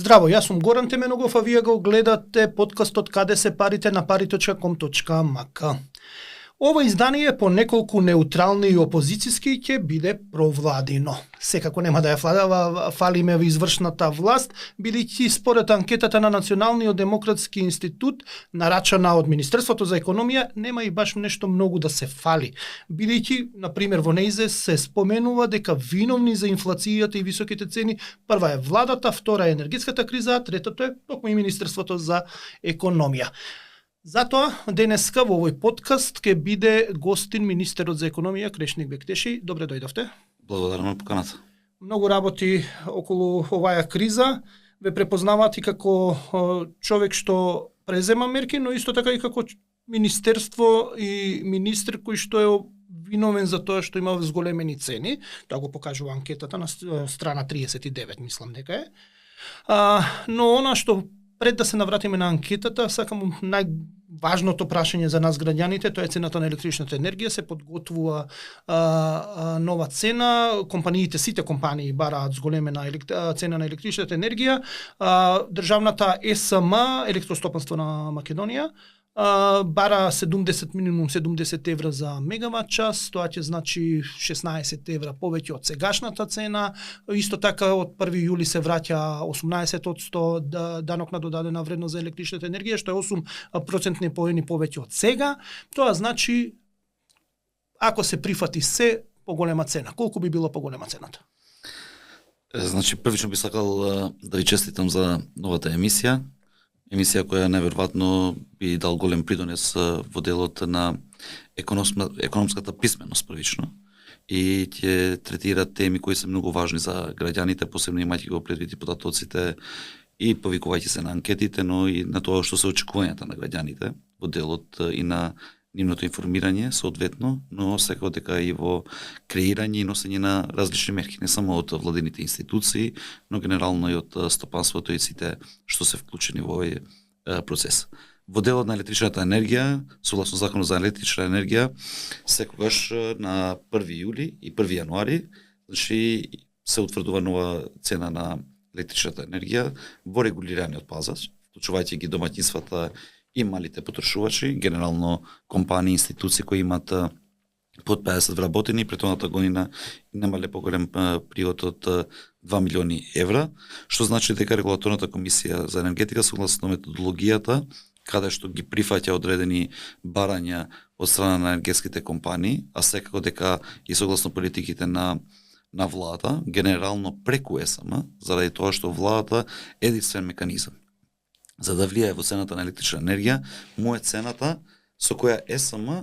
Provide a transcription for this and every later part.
Здраво, јас сум Горан Теменогов, а вие го гледате подкастот Каде се парите на pari.com.mk. Ова издание по неколку неутрални и опозицијски ќе биде провладино. Секако нема да ја фалиме во извршната власт, бидејќи според анкетата на Националниот демократски институт, нарачана од Министерството за економија, нема и баш нешто многу да се фали. Бидејќи, на пример, во нејзе се споменува дека виновни за инфлацијата и високите цени прва е владата, втора е енергетската криза, а третото е токму и Министерството за економија. Затоа, денеска во овој подкаст ќе биде гостин министерот за економија Крешник Бектеши. Добре дојдовте. Благодарам на поканата. Многу работи околу оваа криза. Ве препознаваат и како човек што презема мерки, но исто така и како министерство и министр кој што е виновен за тоа што има зголемени цени. Тоа го покажува анкетата на страна 39, мислам дека е. Но она што пред да се навратиме на анкетата, сакам најважното прашање за нас граѓаните, тоа е цената на електричната енергија. Се подготвува нова цена, компаниите, сите компании бараат зголемена цена на електричната енергија. Државната ЕСМ, Електростопанство на Македонија, бара минимум 70 евра за мегават час, тоа ќе значи 16 евра повеќе од сегашната цена. Исто така од 1 јули се враќа 18% данок на додадена вредност за електричната енергија, што е 8% поени повеќе од сега. Тоа значи, ако се прифати се, поголема цена. Колку би било поголема цената? Значи, првично би сакал да ви честитам за новата емисија која неверојатно би дал голем придонес во делот на економската писменост првично и ќе третира теми кои се многу важни за граѓаните, посебно имајќи го предвид и податоците и повикувајќи се на анкетите, но и на тоа што се очекувањата на граѓаните во делот и на нивното информирање соодветно, но секако дека и во креирање и носење на различни мерки, не само од владините институции, но генерално и од стопанството и сите што се вклучени во овој процес. Во делот на електричната енергија, согласно законот за електрична енергија, секогаш на 1 јули и 1 јануари, значи се утврдува нова цена на електричната енергија во регулираниот пазар, вклучувајќи ги домаќинствата и малите потрошувачи, генерално компании, институции кои имаат под 50 вработени, претходната година немале поголем приход од 2 милиони евра, што значи дека регулаторната комисија за енергетика согласно методологијата, каде што ги прифаќа одредени барања од страна на енергетските компании, а секако дека и согласно политиките на владата, генерално преку ЕСМ, заради тоа што владата е единствен механизам за да влијае во цената на електрична енергија, му е цената со која ЕСМ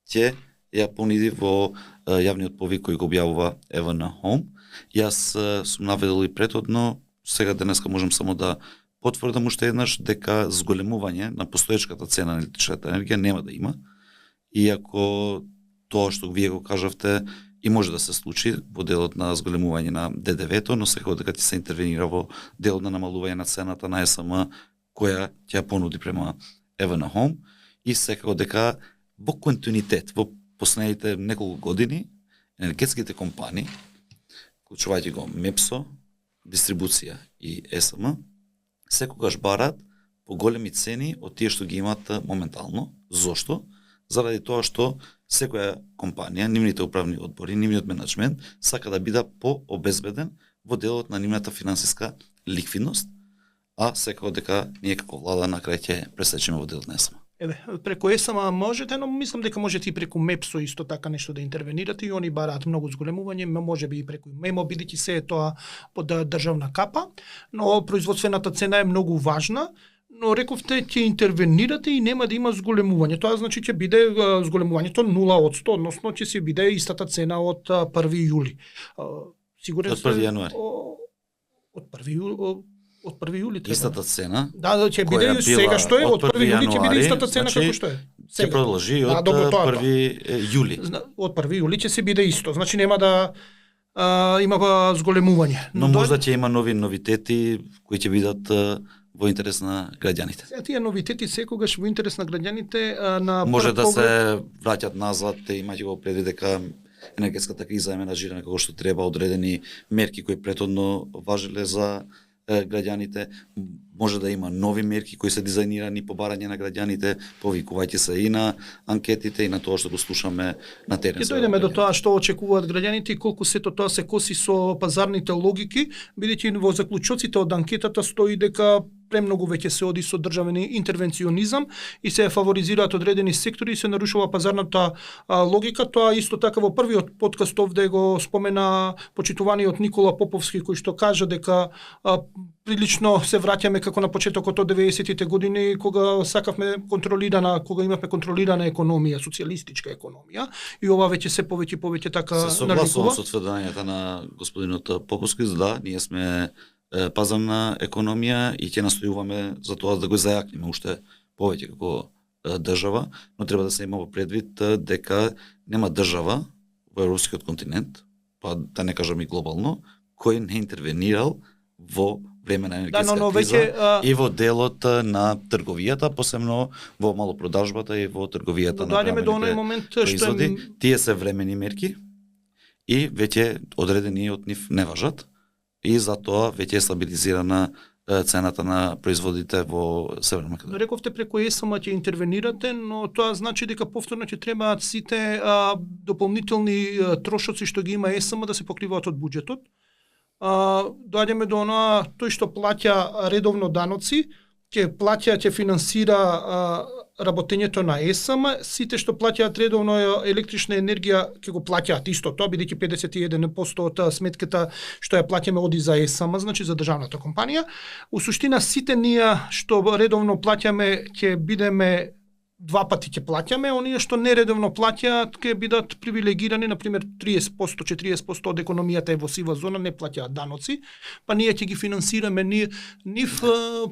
ќе ја понуди во јавниот повик кој го објавува EVN Home. Јас сум наведел и претhodно, сега денеска можам само да потврдам уште еднаш дека зголемување на постоечката цена на електричната енергија нема да има. Иако тоа што вие го кажавте и може да се случи во делот на зголемување на ДДВ-то, но секако дека ќе се интервенира во делот на намалување на цената на ЕСМ која ќе понуди према EVN Home и секако дека во континуитет, во последните неколку години, енергетските компании, вклучувајќи го МЕПСО, дистрибуција и ЕСМ, секогаш бараат поголеми цени од тие што ги имаат моментално. Зошто? Заради тоа што секоја компанија, нивните управни одбори, нивниот менеджмент сака да биде пообезбеден во делот на нивната финансиска ликвидност, а секако дека ние како влада на крај ќе пресечеме во делот на ЕСМ. Преку ЕСМ можете, но мислам дека можете и преку МЕПСО исто така нешто да интервенирате и они бараат многу зголемување, можеби и преку МЕМО, бидејќи се е тоа под државна капа, но производствената цена е многу важна, но рековте ќе интервенирате и нема да има зголемување. Тоа значи ќе биде зголемувањето 0%, односно ќе се биде истата цена од 1 јули. Сигурен од 1 јануари. Од 1 јули треба. Истата цена. Да, ќе биде сега што е од 1 јули ќе биде истата цена како што е. Ќе продолжи од 1 јули. Од 1 јули ќе се биде исто. Значи нема да има зголемување. Но можда ќе има нови новитети кои ќе бидат во интерес на граѓаните. Тие новитети секогаш во интерес на граѓаните може да се враќат назад, имајќи го предвид дека енергетската криза е менажирана како што треба, одредени мерки кои претhodно важеле за граѓаните, може да има нови мерки кои се дизајнирани по барање на граѓаните, повикувајќи се и на анкетите и на тоа што го слушаме на терен. Ќе дојдеме до тоа што очекуваат граѓаните и колку сето тоа се коси со пазарните логики, бидејќи во заклучоците од анкетата стои дека премногу веќе се оди со државен интервенционизам и се фаворизираат одредени сектори и се нарушува пазарната логика. Тоа исто така во првиот подкаст овде го спомена почитуваниот Никола Поповски, кој што кажа дека прилично се враќаме како на почетокот од 90-тите години, кога сакавме кога имавме контролирана економија, социјалистичка економија, и ова веќе се повеќе така навикува. Се согласувам со тврдењата на господинот Поповски, да, ние сме пазарна економија и ќе настојуваме за тоа да го зајакнеме уште повеќе како држава, но треба да се има во предвид дека нема држава во европскиот континент, па да не кажам и глобално, кој не интервенирал во време на енергетска криза и во делот на трговијата, посебно во малопродажбата и во трговијата на премините производи. Тие се времени мерки и веќе одредени од нив не важат. И затоа веќе е стабилизирана цената на производите во Северна Македонија. Рековте преку ЕСМ ќе интервенирате, но тоа значи дека повторно ќе требаат сите дополнителни трошоци што ги има ЕСМ да се покриваат од буџетот. Доаѓаме до оноа тој што плаќа редовно даноци, ќе финансира работењето на ЕСМ, сите што плаќаат редовно електрична енергија ќе го плаќаат исто тоа, бидејќи 51% од сметката што ја плаќаме оди за ЕСМ, значи за државната компанија. У суштина сите ние што редовно плаќаме ќе бидеме два пати ќе плаќаме, оние што нередовно плаќаат ќе бидат привилегирани, на пример 30%, 40% од економијата е во сива зона, не плаќаат даноци, па ние ќе ги финансираме нив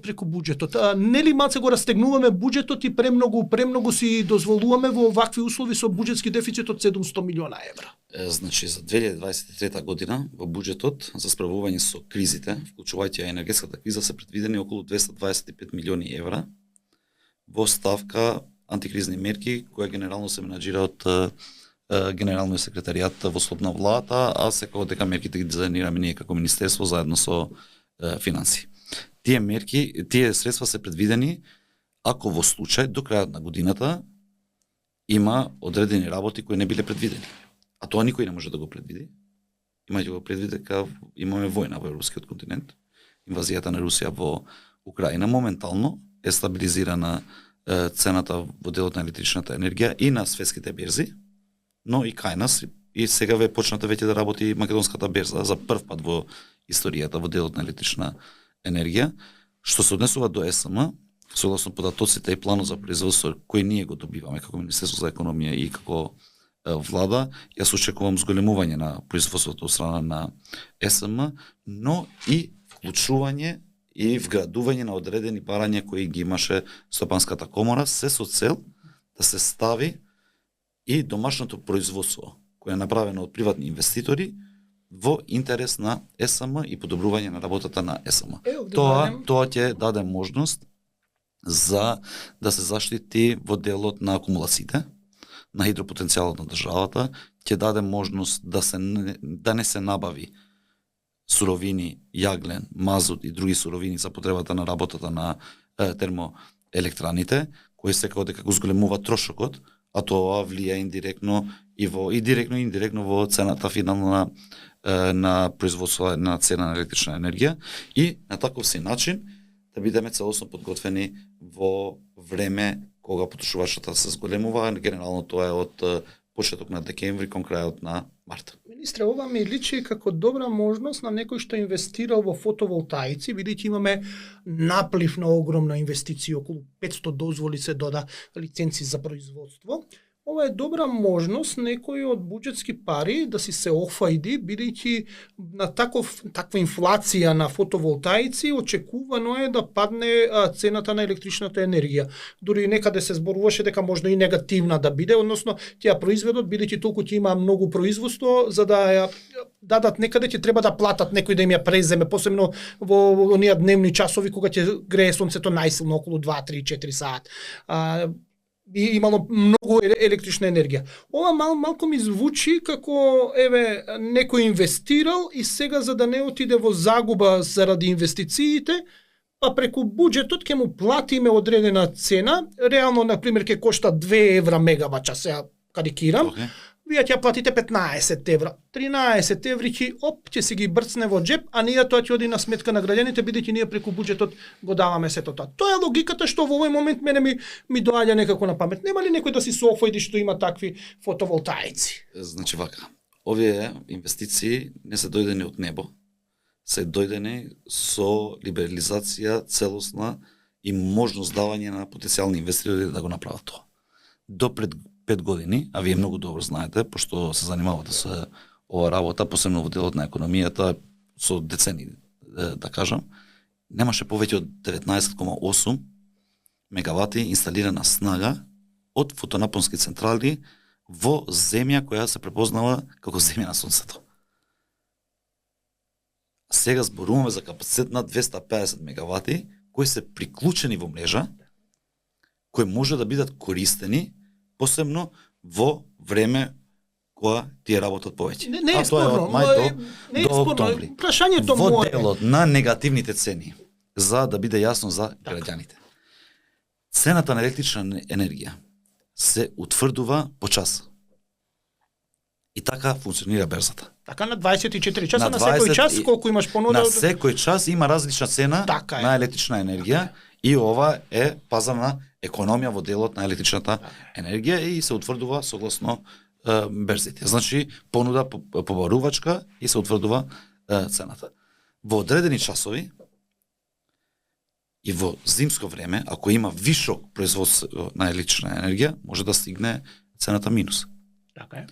преку буџетот. Нели малце го растегнуваме буџетот и премногу си дозволуваме во овакви услови со буџетски дефицит од 700 милиона евра. Значи за 2023 година во буџетот за справување со кризите, вклучувајќи енергетската криза, се предвидени околу 225 милиони евра во ставка антикризни мерки, која генерално се менаџира од Генералниот секретаријат во слоб на владата, а секако дека мерките ги дизајнираме ние како министерство заедно со финанси. Тие мерки, тие средства се предвидени ако во случај до крајот на годината има одредени работи кои не биле предвидени. А тоа никој не може да го предвиди. Имајќи го предвид дека имаме војна во европскиот континент, инвазијата на Русија во Украина, моментално е стабилизирана цената во делот на електричната енергија и на светските берзи, но и кај нас, и сега ве почната веќе да работи македонската берза за прв пат во историјата во делот на електрична енергија. Што се однесува до ЕСМ, согласно податоците и планот за производство кој ние го добиваме како Министерство за економија и како влада, јас очекувам зголемување на производството од страна на ЕСМ, но и вклучување и вградување на одредени барања кои ги имаше Стопанската комора, се со цел да се стави и домашното производство, кое е направено од приватни инвеститори, во интерес на ЕСМ и подобрување на работата на ЕСМ. Тоа ќе даде можност за да се заштити во делот на акумулациите, на хидропотенцијалот на државата, ќе даде можност да не се набави суровини, јаглен, мазут и други суровини за потребата на работата на термоелектраните, кои секако дека го зголемува трошокот, а тоа влија индиректно и директно и индиректно во цената финална на производство на цена на електрична енергија и на таков си начин да бидеме целосно подготвени во време кога потрошувачата се зголемува, генерално тоа е од почеток на декември кон крајот на март. Министре, ова ми личи како добра можност на некој што инвестирал во фотоволтаици, бидејќи имаме наплив на огромна инвестиција, околу 500 дозволи се дода лиценци за производство. Ова е добра можност некој од буџетски пари да си се офајди, бидејќи на таква инфлација на фотоволтаици очекувано е да падне цената на електричната енергија. Дури некаде се зборуваше дека можно и негативна да биде, односно ќе ја произведат, бидејќи толку ќе има многу производство, за да ја дадат некаде ќе треба да платат некој да им ја преземе, посебно во оние дневни часови кога ќе грее сонцето најсилно околу 2, 3, 4 саат. би имало многу електрична енергија. Ова малку ми звучи како еве некој инвестирал и сега за да не отиде во загуба заради инвестициите, па преку буџетот ќе му платиме одредена цена, реално на пример ќе кошта 2 евра мегават час, сега карикирам. Okay. Вие ќе платите 15 евра. 13 еври ќе си ги брцне во джеп, а ние тоа ќе оди на сметка на граѓаните, бидејќи ние преку буџетот го даваме сето тоа. Тоа е логиката што во овој момент мене ми доаѓа некако на памет. Нема ли некој да си се офајди што има такви фотоволтаици? Значи вака, овие инвестиции не се дојдени од небо, се дојдени со либерализација целосна и можност давање на потенцијални инвеститори да го направат тоа. До пред 5 години, а вие многу добро знаете, пошто се занимавате со ова работа, посебно во делот на економијата, со децени, да кажам, немаше повеќе од 19,8 мегавати инсталирана снага од фотонапонски централи во земја која се препознава како земја на сонцето. Сега зборуваме за капацитет на 250 мегавати кои се приклучени во мрежа, кои може да бидат користени посебно во време кога тие работат повеќе. Не е спорно, од мај до октомври. Прашањето во мое делот на негативните цени, за да биде јасно за граѓаните. Цената на електрична енергија се утврдува по час. И така функционира берзата. Така на 24 часа, на секој час, колку имаш понуда? На секој час има различна цена на електрична енергија и ова е пазарна економија во делот на електричната енергија и се утврдува согласно берзите. Значи, понуда побарувачка и се утврдува цената. Во одредени часови и во зимско време, ако има вишок производство на електрична енергија, може да стигне цената минус. Така е.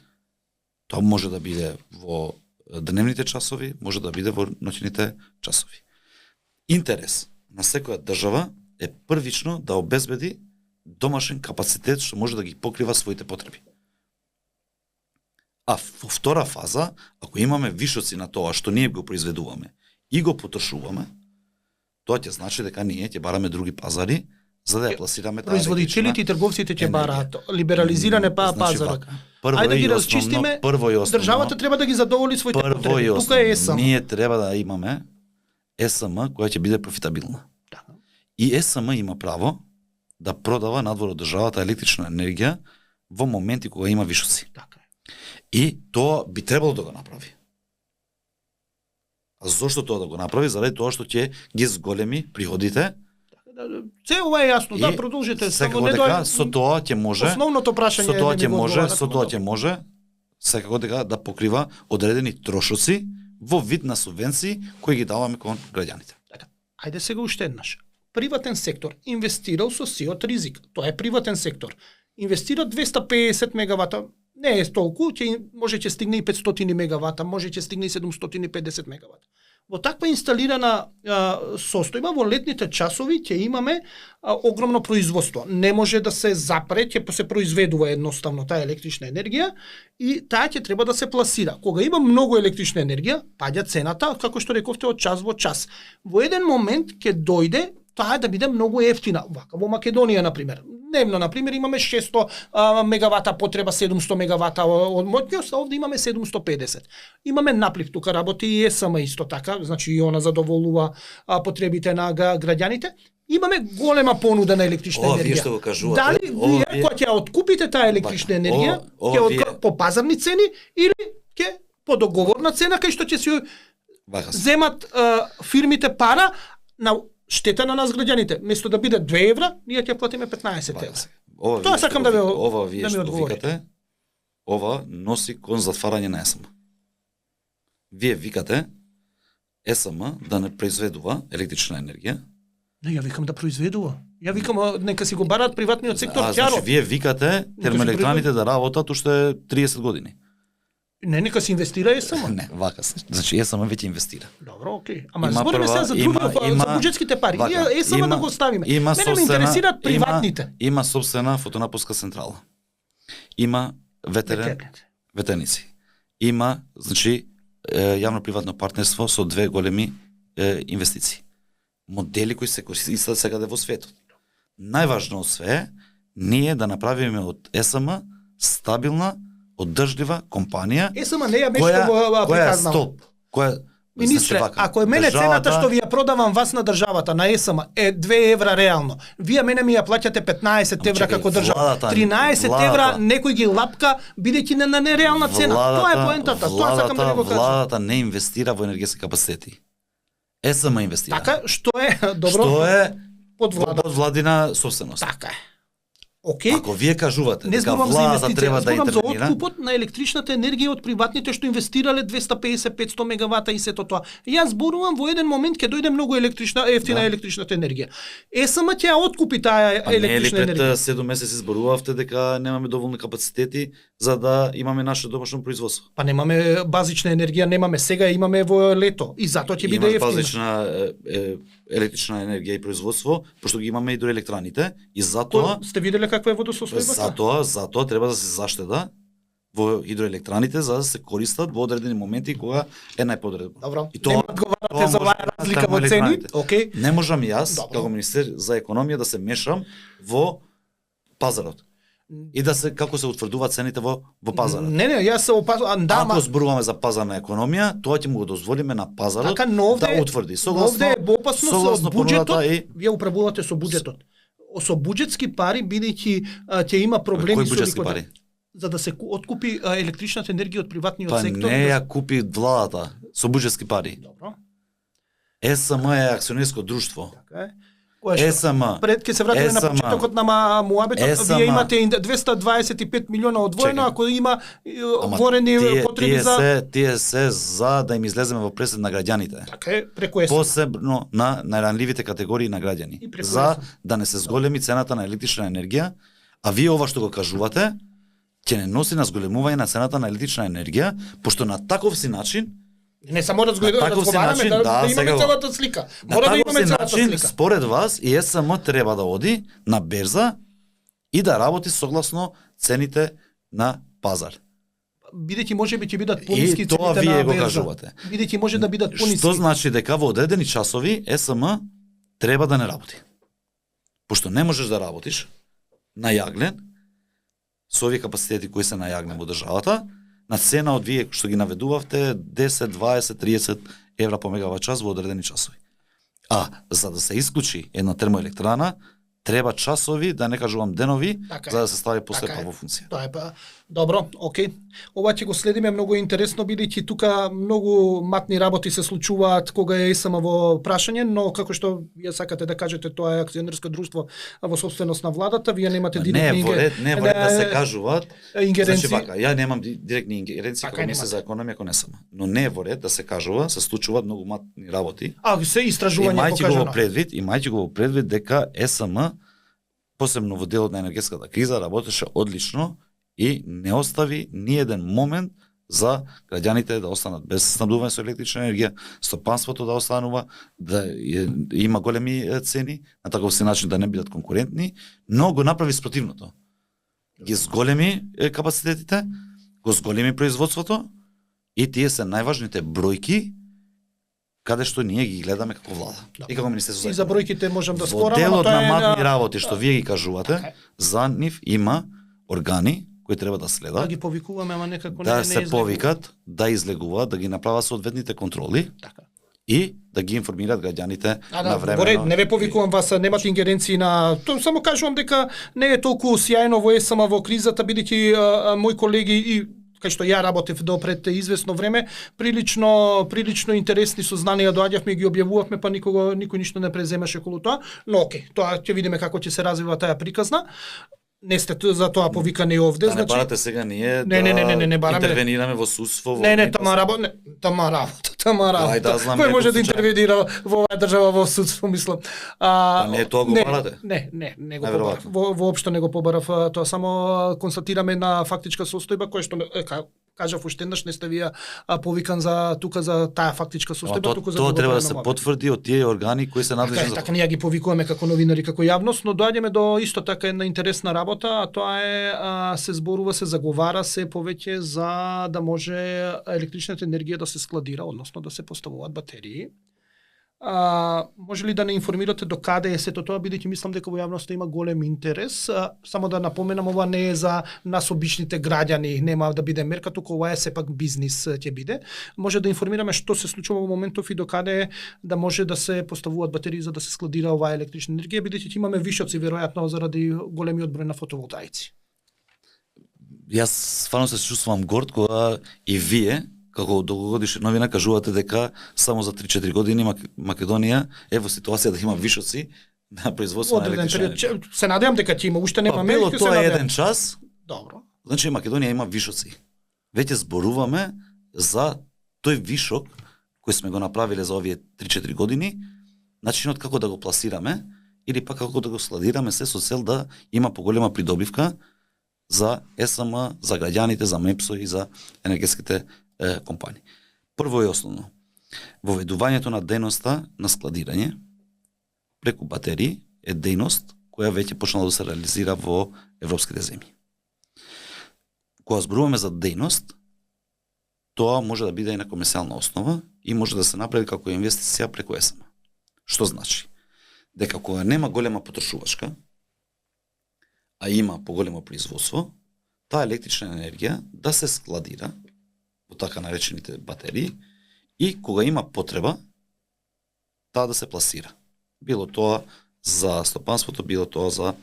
Тоа може да биде во дневните часови, може да биде во ноќните часови. Интерес на секоја држава е првично да обезбеди домашен капацитет што може да ги покрива своите потреби. А во втора фаза, ако имаме вишоци на тоа што ние го произведуваме и го потрошуваме, тоа ќе значи дека ние ќе бараме други пазари за да ја пласираме таа производителите и трговците ќе бараат либерализиране пазарот. Ајде да ги расчистиме. Државата треба да ги задоволи своите потреби. Тука е ЕСМ. Ние треба да имаме ЕСМ која ќе биде профитабилна. И ЕСМ има право да продава надвор од државата електрична енергија во моменти кога има вишоци. И тоа би требало да го направи. А зошто тоа да го направи? Заради тоа што ќе ги зголеми приходите. Се ова е јасно, да, продолжите. Секако дека со тоа ќе може. Основното прашање со тоа ќе може секако дека да покрива одредени трошоци во вид на субвенции кои ги даваме кон граѓаните. Така. Ајде сега уште еднаш. Приватен сектор инвестирал со сиот ризик. Тоа е приватен сектор. Инвестира 250 мегавата, не е толку, може ќе стигне и 500 мегавата, може ќе стигне и 750 мегавата. Во таква инсталирана состојба во летните часови ќе имаме огромно производство. Не може да се запре, ќе се произведува едноставно таа електрична енергија и таа ќе треба да се пласира. Кога има многу електрична енергија, паѓа цената, како што рековте, од час во час. Во еден момент ќе дојде таа да биде многу ефтина. Вака во Македонија, например. Дневно, например, имаме 600 мегавата потреба, 700 мегавата од моќност, а овде имаме 750. Имаме наплив, тука работи и ЕСМ исто така, значи и она задоволува потребите на граѓаните. Имаме голема понуда на електрична енергија. Вие што го кажувате? Дали вие кога ќе откупите таа електрична енергија, ќе по пазарни цени или ќе по договорна цена кај што ќе си земат фирмите пара на штета на нас граѓаните. Место да биде 2 евра, ние ќе платиме 15 евра. Тоа сакам да вие што викате, ова носи кон затварање на ЕСМ. Вие викате ЕСМ да не произведува електрична енергија. Не, ја викам да произведува. Ја викам нека си го бараат приватниот сектор ќаро. Значи вие викате термоелектраните да работат уште 30 години. Не, нека се инвестира ЕСМ. Не, вака се. Значи ЕСМ веќе инвестира. Добро, окей. Ама збориме сега за други, за буџетските пари. Ние ЕСМ да го ставиме. Мене ме интересираат приватните. Има собствена фотонапонска централа. Има ветерници. Има, значи, јавно-приватно партнерство со две големи инвестиции. Модели кои се користат сега во светот. Најважно од све ние да направиме од ЕСМ стабилна, оддржлива компанија ЕСМ не ја беше во која е приказнала. столб, која Министре, ако е мене цената што ви ја продавам вас на државата, на ЕСМ, е 2 евра реално, вие мене ми ја плаќате 15 евра како држава. 13 евра некој ги лапка, бидејќи на нереална цена. Тоа е поентата, тоа сакам да ви го кажам. Владата не инвестира во енергетски капацитети. ЕСМ инвестира. Така, што е добро? Што е под владина собственост. Така е. Океј. Ако вие кажувате не дека владата треба да интервенира, за интервенира, откупот на електричната енергија од приватните што инвестирале 250-500 мегавата и сето тоа. Јас зборувам во еден момент ќе дојде многу ефтина електричната енергија. ЕСМ ќе ја откупи таа електрична енергија. Пред 7 месеци зборувавте дека немаме доволни капацитети за да имаме наше домашно производство. Па немаме базична енергија, немаме сега, имаме во лето и затоа ќе биде ефтина. Базична електрична енергија и производство, пошто ги имаме хидроелектраните и затоа сте виделе каква е водосостојбата? Затоа треба да се заштеда во хидроелектраните за да се користат во одредени моменти кога е најпотребно. Добро. И тоа одговарате за оваа разлика во цени? Океј. Не можам јас Добро. како министер за економија да се мешам во пазарот. И да се како се утврдуваат цените во пазарот. Не, јас се Ако зборуваме за пазарна економија, тоа ќе му го дозволиме на пазарот така, да утврди. Согласно е опасно со буџетот. И... Вие управувате со буџетот. Со буџетски пари, бидејќи ќе има проблеми Кој буџетски пари? За да се откупи електричната енергија од приватниот па сектор. Не ја купи владата со буџетски пари. Добро. ЕСМ е акционерско друштво. Така е. ЕСМ. Пред ќе се вратиме на почетокот на муабетот, вие имате 225 милиона одвоено, ако има отворени потреби за тие се за да им излеземе во пресед на граѓаните. Така е, преку ЕСМ. Посебно на најранливите категории на граѓани. За да не се зголеми цената на електрична енергија, а вие ова што го кажувате ќе не носи на зголемување на цената на електрична енергија, пошто на таков си начин не само разговараме да имаме целата слика. Мора да имаме целата слика. Според вас и ЕСМ треба да оди на берза и да работи согласно цените на пазар. Бидејќи можеби ќе бидат пониски цените на берза. И тоа вие го кажувате. Бидејќи може да бидат пониски. Што значи дека во одредени часови ЕСМ треба да не работи. Пошто не можеш да работиш на јаглен со овие капацитети кои се на јаглен во државата, на цена од вие што ги наведувавте 10, 20, 30 евра по мегават час во одредени часови. А за да се исклучи една термоелектрана, треба часови, да не кажувам денови, така за да се стави после во функција. Тоа е па добро, окей. Ова ќе го следиме многу интересно, бидејќи тука многу матни работи се случуваат кога е ЕСМ во прашање, но како што вие сакате да кажете, тоа е акционерско друштво во собственост на владата, вие немате директни ингеренции. Не во ред да се кажуваат ингеренции. Значи вака, ја немам директни ингеренции како министер за економија кон ЕСМ, но не е во ред да се кажува, се случуваат многу матни работи. А се истражување покажано. Имајќи го во предвид дека ЕСМ посебно во делот на енергетската криза работеше одлично и не остави ни еден момент за граѓаните да останат без снабдување со електрична енергија, стопанството да останува, да има големи цени, на таков си начин да не бидат конкурентни, но го направи спротивното. Ги зголеми капацитетите, го зголеми производството и тие се најважните бројки каде што ние ги гледаме како влада. И како министерство. И за бројките можам да спорам, во делот на матни работи што вие ги кажувате, за нив има органи кои треба да следат. Да ги повикуваме, ама некако да се повикат, да излегуваат, да ги направат соодветните контроли. Така. И да ги информираат граѓаните на време. Добре, не ве повикувам вас, немате ингеренции на тоа, само кажувам дека не е толку сјајно во ЕСМ во кризата, бидејќи мои колеги и кај што ја работев до пред известно време, прилично интересни сознанија доаѓавме и ги објавувавме, па никој ништо не преземаше околу тоа, но окей, тоа ќе видиме како ќе се развива таа приказна. Не сте за тоа повикани овде, значи. Не барате сега ние не бараме. Интервенираме во судство, во тама работа. Кој може да интервенира во оваа држава во судство, мислам. Не тоа го барате. Не го побарав. Воопшто не го побарав, тоа само констатираме на фактичка состојба која што кажав уште еднаш, не сте вие повикан за тука за таа фактичка состојба, туку за тоа треба да се потврди од тие органи кои се надлежни за така. Така ние ги повикуваме како новинари, како јавност, но доаѓаме до исто така една интересна работа, а тоа е се зборува, се заговара се повеќе за да може електричната енергија да се складира, односно да се поставуваат батерии. може ли да не информирате до каде е сето тоа, бидејќи мислам дека во јавноста има голем интерес. Само да напоменам, ова не е за нас обичните граѓани, нема да биде мерка, туку ова е сепак бизнис ќе биде. Може да информираме што се случува во моментов и до каде да може да се поставуваат батерии за да се складира оваа електрична енергија, бидејќи имаме вишоци веројатно заради големиот број на фотоволтаици. Јас стварно се чувствувам горд кога и вие како долгогодишна новина кажувате дека само за 3-4 години Македонија е во ситуација да има вишоци на производство на електрична енергија. Се надевам дека ќе има, уште нема било тоа еден час. Добро. Значи Македонија има вишоци. Веќе зборуваме за тој вишок кој сме го направиле за овие 3-4 години, начинот како да го пласираме или пак како да го складираме се со цел да има поголема придобивка за ЕСМ, за граѓаните, за МЕПСО и за енергетските компании. Прво и основно, воведувањето на дејноста на складирање преку батерии е дејност која веќе почнала да се реализира во европските земји. Кога зборуваме за дејност, тоа може да биде и на комерцијална основа и може да се направи како инвестиција преку ЕСМ. Што значи? Дека кога нема голема потрошувачка, а има поголемо производство, таа електрична енергија да се складира во така наречените батерии и кога има потреба, таа да се пласира. Било тоа за стопанството, било тоа за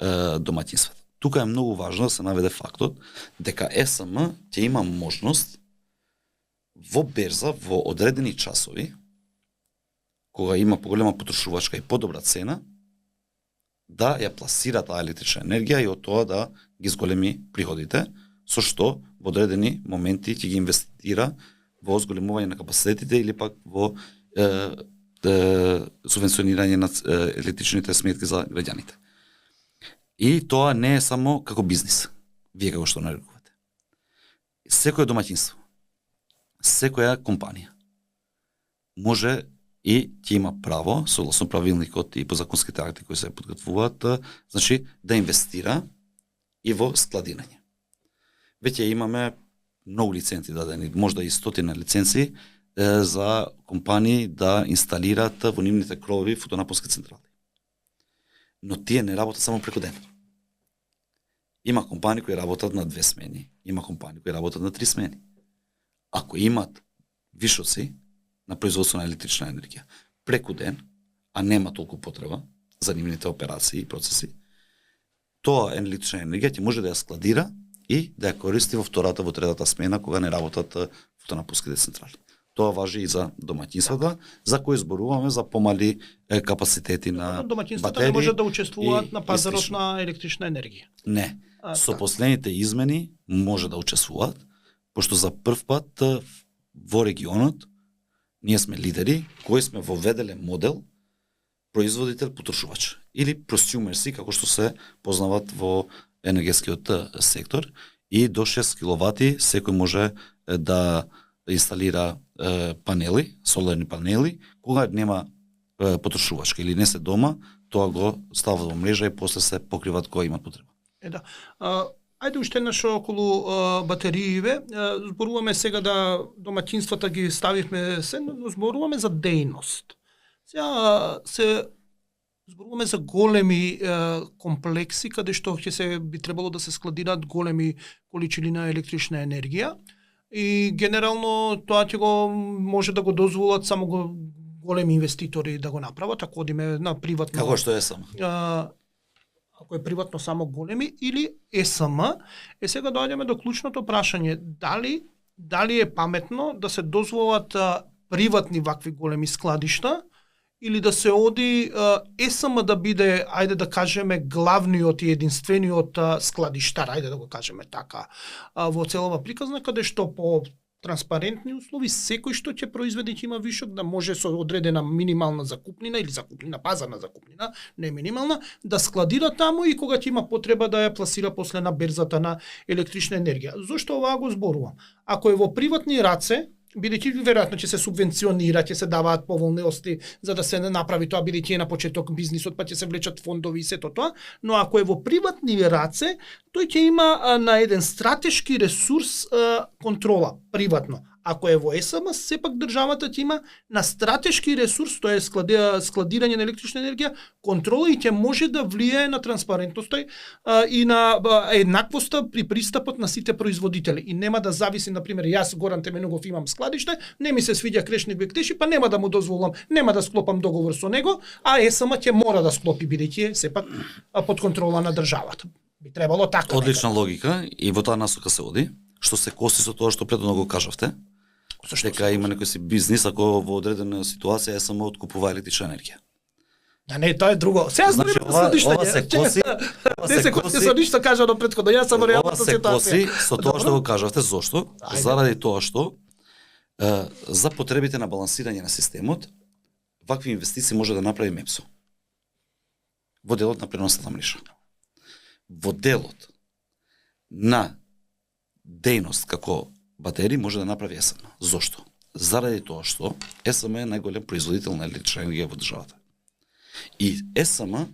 домаќинството. Тука е многу важно да се наведе фактот дека ЕСМ ќе има можност во берза, во одредени часови, кога има поголема потрошувачка и подобра цена, да ја пласира таа електрична енергија и од тоа да ги зголеми приходите, со што во одредени моменти ќе ги инвестира во зголемување на капацитетите или пак во субвенционирање на електричните сметки за граѓаните. И тоа не е само како бизнис, вие како што нарекувате. Секој домаќинство, секоја компанија може и ќе има право, согласно правилникот и по законските акти кои се подготвуваат, значи да инвестира и во складирање. Веќе имаме многу лиценци дадени, можда и 100 лиценци за компании да инсталираат во нивните кровови фотонапонски централи. Но тие не работат само преку ден. Има компании кои работат на 2 смени, има компании кои работат на 3 смени. Ако имат вишоци на производство на електрична енергија преку ден, а нема толку потреба за нивните операции и процеси, тоа електрична енергија ќе може да ја складира и да ја користи во втората, во третата смена, кога не работат фотонапонските централи. Тоа важи и за домаќинствата, за кои зборуваме за помали капацитети на домаќинствата не може да учествуваат на пазарот на електрична енергија. Не. Со последните измени може да учествуваат, пошто за прв пат во регионот ние сме лидери кои сме воведеле модел производител потрошувач или просюмерси, како што се познават во енергетскиот сектор, и до 6 киловати секој може да инсталира панели, соларни панели, кога нема потрошувачка или не се дома, тоа го стават во мрежа и после се покриват кога имат потреба. Да. Ајде уште еднаш околу батерииве. Зборуваме сега да домаќинствата ги ставивме се, но зборуваме за дејност. Сега се зборуваме за големи комплекси каде што ќе се би требало да се складираат големи количини на електрична енергија и генерално тоа ќе го може да го дозволат само големи инвеститори да го направат, ако одиме на приватно. Како што е само. Ако е приватно само големи или ЕСМ, сега доаѓаме до клучното прашање, дали е паметно да се дозволат приватни вакви големи складишта или да се оди ЕСМ да биде, ајде да кажеме, главниот и единствениот складиштар, ајде да го кажеме така, во целава приказна, каде што по транспарентни услови секој што ќе произведе ќе има вишок, да може со одредена минимална закупнина или закупнина, пазарна закупнина, не минимална, да складира таму и кога ќе има потреба да ја пласира после на берзата на електрична енергија. Зошто оваа го зборувам? Ако е во приватни раце, бидејќи веројатно ќе се субвенционира, ќе се даваат поволности за да се направи тоа, бидејќи е на почеток бизнисот, па ќе се влечат фондови и сето тоа, но ако е во приватни раце, тој ќе има на еден стратешки ресурс контрола, приватно. Ако е во ЕСМ, сепак државата ќе има на стратешки ресурс, тоа е складирање на електрична енергија, контрола и ќе може да влијае на транспарентноста и на еднаквоста при пристапот на сите производители. И нема да зависи, например, јас Горан Теменугов имам складиште, не ми се свиѓа Крешник Бектеши, па нема да му дозволам, нема да склопам договор со него, а ЕСМ ќе мора да склопи бидејќи е сепак под контрола на државата. Би требало така. Одлична логика и во таа насока се оди, што се коси со тоа што предходно го кажавте. Дека има некој си бизнис ако во одредена ситуација е само откупува електрична енергија. Да не, тоа е друго. Сега Значи, ова се коси, не се коси со ништо кажано претходно. Јас сам реалната ситуација. Ова се коси со тоа што го кажавте, зошто? Заради тоа што за потребите на балансирање на системот, вакви инвестиции може да направи МЕПСО. Во делот на преносната мрежа. Во делот на дејност како батерии може да направи ЕСМ. Зошто? Заради тоа што ЕСМ е најголем производител на електрична енергија во државата. И ЕСМ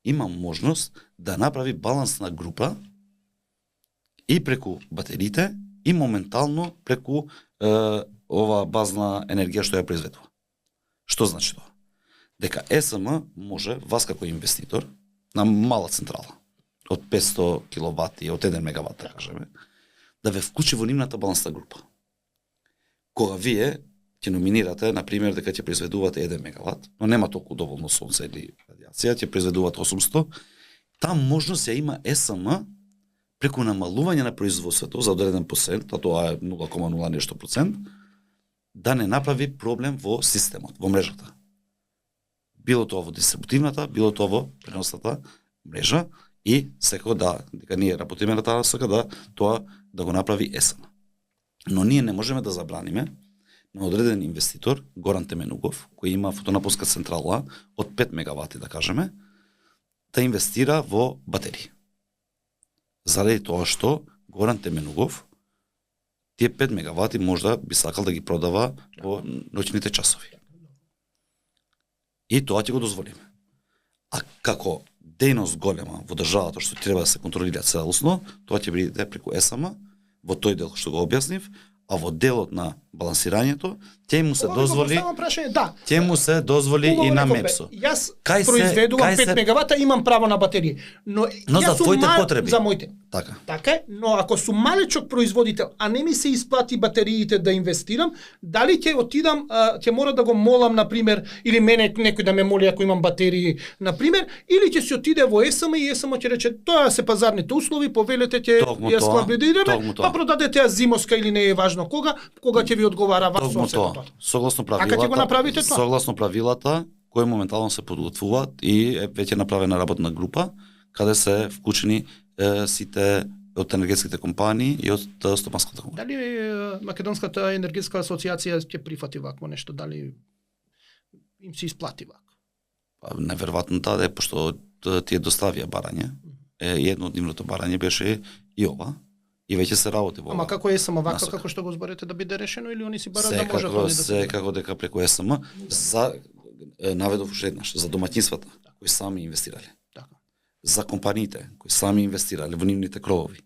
има можност да направи балансна група и преку батериите и моментално преку ова базна енергија што ја произведува. Што значи тоа? Дека ЕСМ може, вас како инвеститор, на мала централа, од 500 киловати, од 1 мегават, да кажеме, да ве вклучи во нивната балансна група. Кога вие ќе номинирате, например, дека ќе произведувате 1 мегават, но нема толку доволно сонце или радиација, ќе произведувате 800, таа можност ја има ЕСМ преку намалување на производството за одреден процент, а тоа е 0,0 нешто процент, да не направи проблем во системот, во мрежата. Било тоа во дистрибутивната, било тоа во преносната мрежа и секако дека ние работиме на таа насока тоа да го направи ЕСМ. Но ние не можеме да забраниме на одреден инвеститор, Горан Теменугов, кој има фотонапонска централа од 5 мегавати, да кажеме, да инвестира во батерии. Заради тоа што Горан Теменугов тие 5 мегавати можда би сакал да ги продава во ноќните часови. И тоа ќе го дозволиме. А како дејност голема во државата што треба да се контролира целосно, тоа ќе биде преку ЕСМ, во тој дел што го објаснив, а во делот на балансирањето ќе му се дозволи ќе му се дозволи и на МЕПСО. Јас произведувам 5 мегавата, имам право на батерии, но за твоите потреби. За моите. Така е, но ако сум малечок производител, а не ми се исплати батериите да инвестирам, дали ќе отидам, ќе мора да го молам, например, или мене некој да ме моли ако имам батерии, например, или ќе се отиде во ЕСМ и ЕСМ ќе рече тоа се пазарните услови, повелете ќе ја складираме, па продадете ја зимоска или не е важно кога ќе ви одговара вас тоа. Согласно правилата. Така ќе го направите тоа. Согласно правилата кои моментално се подготвуваат и е веќе направена работна група каде се вклучени сите од енергетските компании и од стопанската компанија. Дали Македонската енергетска асоциација ќе прифати вакво нешто, дали им се исплати вако? Неверојатно да, пошто тие доставија барање. Едно од нивното барање беше и ова. И веќе се работи во. Ама како е само вака како што го зборите да биде решено или они си барат да можат они да се како дека преку ЕСМ за наведов уште еднаш за домаќинствата кои сами инвестирале. Така. За компаниите кои сами инвестирале во нивните кровови.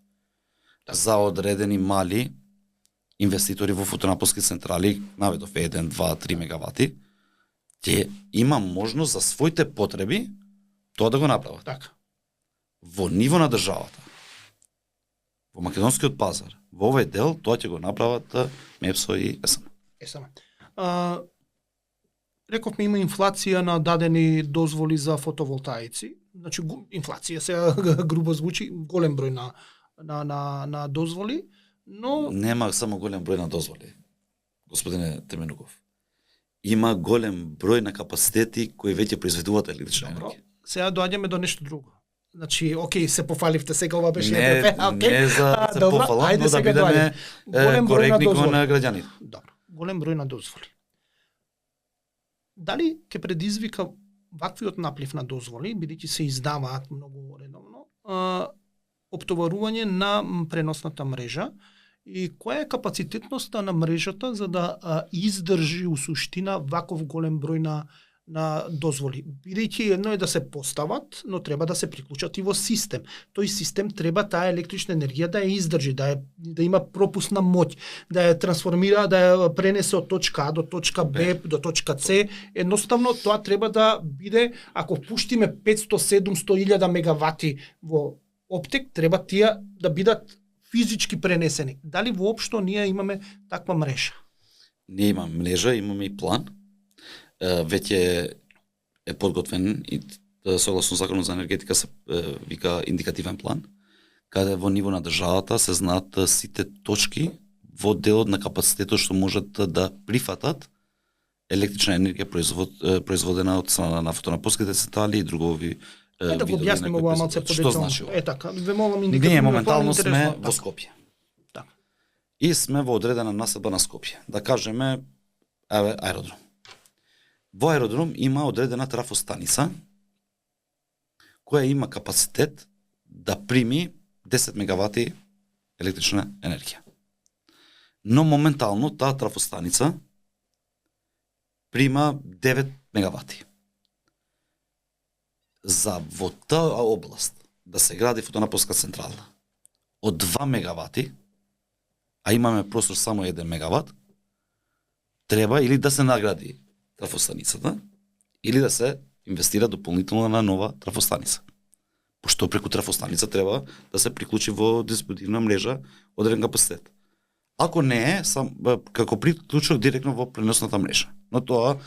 Така. За одредени мали инвеститори во фотонапонски централи, наведов 1, 2, 3 мегавати, ќе има можност за своите потреби тоа да го направат. Така. Во ниво на државата. Во македонскиот пазар, во овој дел, тоа ќе го направат МЕПСО и ЕСМ. Рековме има инфлација на дадени дозволи за фотоволтаици. Значи инфлација сега грубо звучи, голем број на дозволи, но нема само голем број на дозволи. Господине Теменугов. Има голем број на капацитети кои веќе произведуваат електрична енергија. Сега доаѓаме до нешто друго. Значи, окей, се пофаливте, сега ова беше не за да се пофалам, но да бидеме коректни кон граѓаните. Добро, голем број на дозволи. Дали ќе предизвика ваквиот наплив на дозволи, бидејќи се издаваат многу редовно, оптоварување на преносната мрежа и која е капацитетноста на мрежата за да издржи у суштина ваков голем број на дозволи. Бидејќи едно е да се постават, но треба да се приклучат и во систем. Тој систем треба таа електрична енергија да ја издржи, да има пропусна моќ, да ја трансформира, да ја пренесе од точка А до точка Б, до точка С. Едноставно тоа треба да биде, ако пуштиме 500-700.000 мегавати во оптек, треба тие да бидат физички пренесени. Дали воопшто ние имаме таква мрежа? Ние имаме мрежа, имаме и план. Веќе е подготвен и согласно законот за енергетика се вика индикативен план, каде во ниво на државата се знаат сите точки во делот на капацитетот што можат да прифатат електрична енергија производена од страна на фотонапонските централи и другови да го објасним ова малце подетално. Што значи ова? Така, ве молам индикативно. Ние моментално сме во Скопје. Така. И сме во одредена населба на Скопје. Да кажеме, аеродром. Во аеродром има одредена трафостаница која има капацитет да прими 10 мегавати електрична енергија. Но моментално таа трафостаница прима 9 мегавати. За во таа област да се гради фотонапонска централа од 2 мегавати, а имаме простор само 1 мегават, треба или да се награди трафостаницата, или да се инвестира дополнително на нова трафостаница. Пошто преку трафостаница треба да се приклучи во дистрибутивна мрежа одреден капацитет. Ако не е, како приклучок директно во преносната мрежа. Но тоа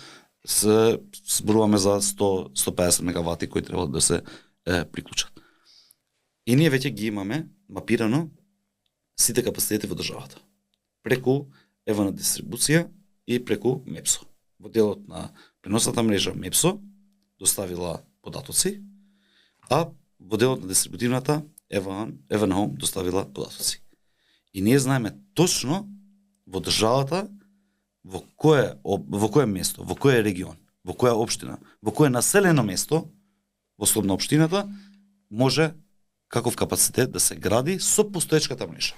се зборуваме за 100-150 мегавати кои треба да се приклучат. И ние веќе ги имаме мапирано сите капацитети во државата. Преку на дистрибуција и преку МЕПСО. Во делот на преносната мрежа МЕПСО доставила податоци, а во делот на дистрибутивната Евенхом доставила податоци. И ние знаеме точно во државата во кое место, во кој регион, во која општина, во кое населено место во слободна општината може каков капацитет да се гради со постоечката мрежа.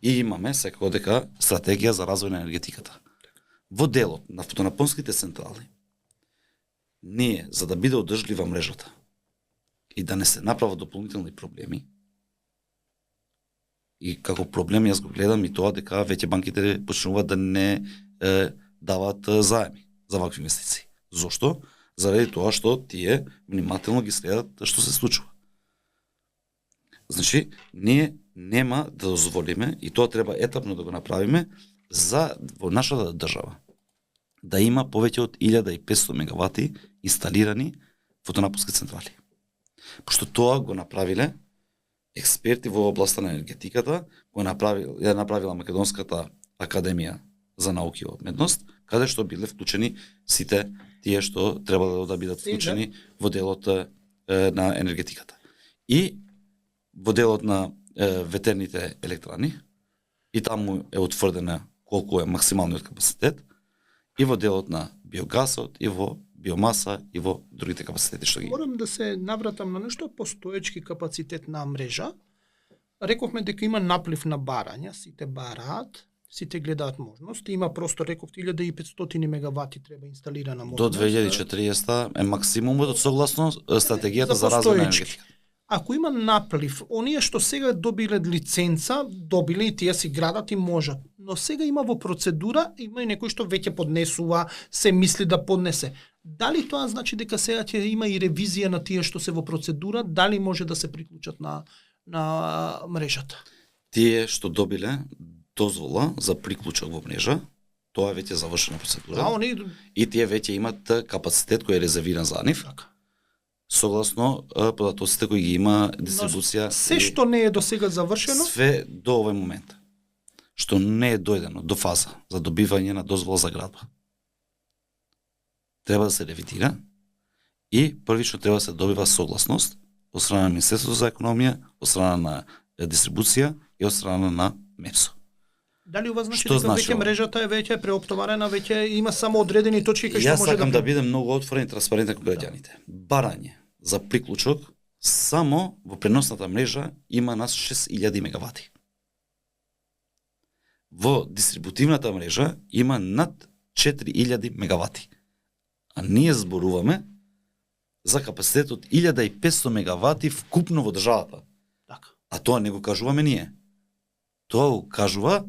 И имаме секако дека стратегија за развој на енергетиката. Во делот на фотонапонските централи, ние, за да биде одржлива мрежата и да не се направат дополнителни проблеми, и како проблем јас го гледам и тоа дека веќе банките почнуваат да не дават заеми за вакви инвестиции. Зошто? Заради тоа што тие внимателно ги следат што се случува. Значи, ние нема да дозволиме, и тоа треба етапно да го направиме, за во нашата држава да има повеќе од 1500 мегавати инсталирани фотонапонски централи. Пошто тоа го направиле експерти во областа на енергетиката, ја направила Македонската академија за науки и уметност, каде што биле вклучени сите тие што требало да бидат вклучени во делот на енергетиката. И во делот на ветерните електрани, и таму е утврдена колку е максималниот капацитет, и во делот на биогасот, и во биомаса, и во другите капацитети што ги. Морам да се навратам на нешто постоечки капацитет на мрежа. Рековме дека има наплив на барања, сите бараат, сите гледаат можност. Има простор, рековте 1500 мегавати треба инсталирана можност. До 2040 е максимумот согласно стратегијата за развој на енергетика. Ако има наплив, оние што сега добиле лиценца, добиле и тие си градат и можат. Но сега има во процедура, има и некој што веќе поднесува, се мисли да поднесе. Дали тоа значи дека сега ќе има и ревизија на тие што се во процедура, дали може да се приклучат на мрежата? Тие што добиле дозвола за приклучок во мрежа, тоа е веќе завршена процедура. И тие веќе имат капацитет кој е резервиран за нив. Така. Согласно податоците кои ги има дистрибуција. Се што не е до сега завршено? Све до овој момент. Што не е дојдено до фаза за добивање на дозвола за градба. Треба да се ревидира и првично треба да се добива согласност од страна на Министерството за економија, од страна на дистрибуција и од страна на МЕПСО. Дали ова значи дека веќе мрежата е веќе преоптоварена, веќе има само одредени точки кај што може да... Јас сакам да бидем многу отворен и транспарентен кон граѓаните. Барање за приклучок само во преносната мрежа има нас 6000 мегавати. Во дистрибутивната мрежа има над 4000 мегавати. А ние зборуваме за капацитетот 1500 мегавати вкупно во државата. Така. А тоа не го кажуваме ние. Тоа го кажува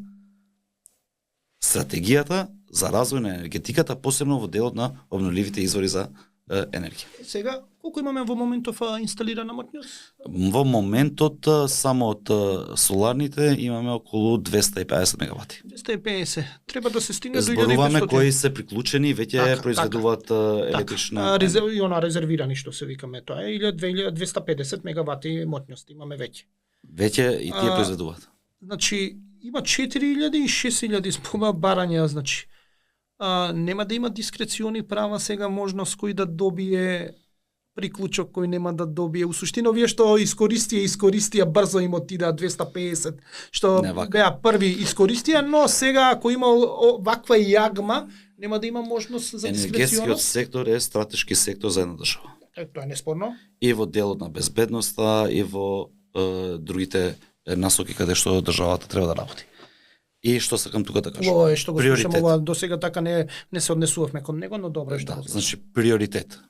стратегијата за развој на енергетиката, посебно во делот на обновливите извори за енергија. Сега, колку имаме во моментов инсталирана моќност? Во моментот само од соларните имаме околу 250 мегавати. 250. Треба да се стигне до 1500. Зборуваме кои се приклучени, веќе Така, произведуваат електрична и она резервирани што се викаме тоа е 1250 мегавати моќност имаме веќе. Веќе и тие произведуваат. Значи има 4000 и 6000 спома барања, значи нема да има дискрециони права сега можност кој да добие приклучок кој нема да добие. У суштина овие што искористија брзо им отида 250 што беа први искористија, но сега ако има ваква јагма нема да има можност за дискреционност. Енергетскиот сектор е стратешки сектор за една држава. Тоа е неспорно. И во делот на безбедноста и во другите насоки каде што државата треба да работи. И што сакам тука да кажам? Ова е што го слушам, ова до сега така не се однесувавме кон него, но добро што. Да, значи приоритет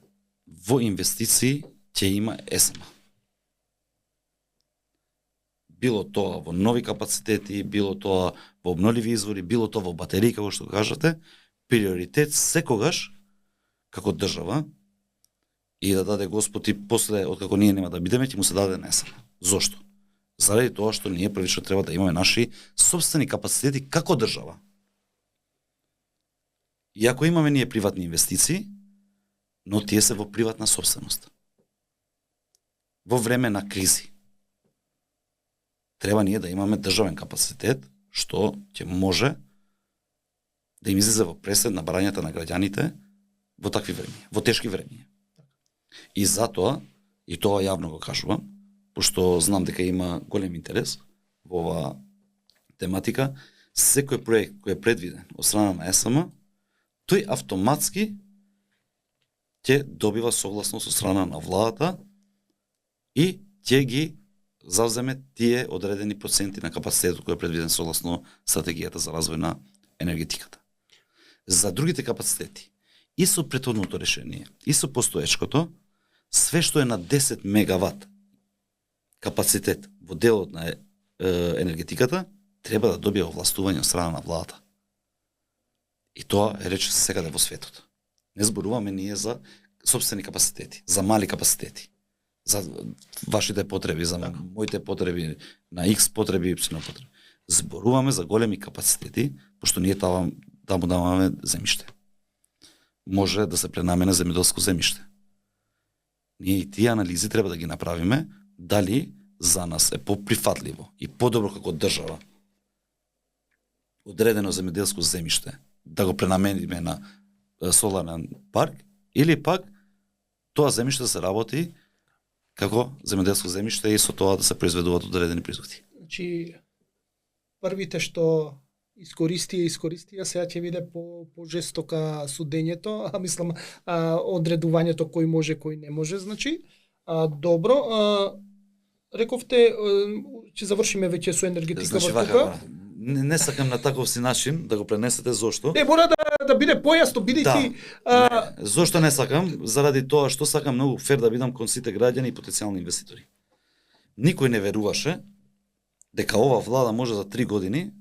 во инвестиции ќе има ЕСМ. Било тоа во нови капацитети, било тоа во обновливи извори, било тоа во батерии, како што кажате, приоритет секогаш како држава и да даде Господ и после откако ние нема да бидеме, ќе му се даде на ЕСМ. Зошто? Заради тоа што ние првично треба да имаме наши собствени капацитети како држава. И ако имаме ние приватни инвестиции, но тие се во приватна собственост. Во време на кризи. Треба ние да имаме државен капацитет, што ќе може да им излезе во пресед на барањата на граѓаните во такви времиња, во тешки времиња. И затоа, и тоа јавно го кажувам, пошто знам дека има голем интерес во оваа тематика, секој проект кој е предвиден од страна на ЕСМ, тој автоматски ќе добива согласност од страна на владата и ќе ги завземе тие одредени проценти на капацитетот кој е предвиден согласно стратегијата за развој на енергетиката. За другите капацитети, и со претходното решение, и со постоечкото, све што е на 10 мегават капацитет во делот на енергетиката треба да добие овластување од страна на владата. И тоа е реч секаде во светот. Не зборуваме ние за собствени капацитети, за мали капацитети, за вашите потреби, за моите потреби, на X потреби, Y потреби. Зборуваме за големи капацитети, пошто ние таму даваме земјиште. Може да се пренамени земјоделско земјиште. Ние и тие анализи треба да ги направиме, дали за нас е поприфатливо и подобро како држава одредено земјоделско земјиште да го пренамениме на соларен парк, или пак тоа земјиште да се работи како земјоделско земјиште и со тоа да се произведуваат одредени производи. Значи, првите што искористија, сега ќе биде по жестока судењето, мислам одредувањето кој може, кој не може, значи. Добро, рековте, ќе завршиме веќе со енергетика во тука. Не сакам на таков си начин да го пренесете, зошто? Не, мора да биде појасно, бидејќи... Зошто не сакам? Заради тоа што сакам многу фер да бидам кон сите граѓани и потенцијални инвеститори. Никој не веруваше дека ова влада може за 3 години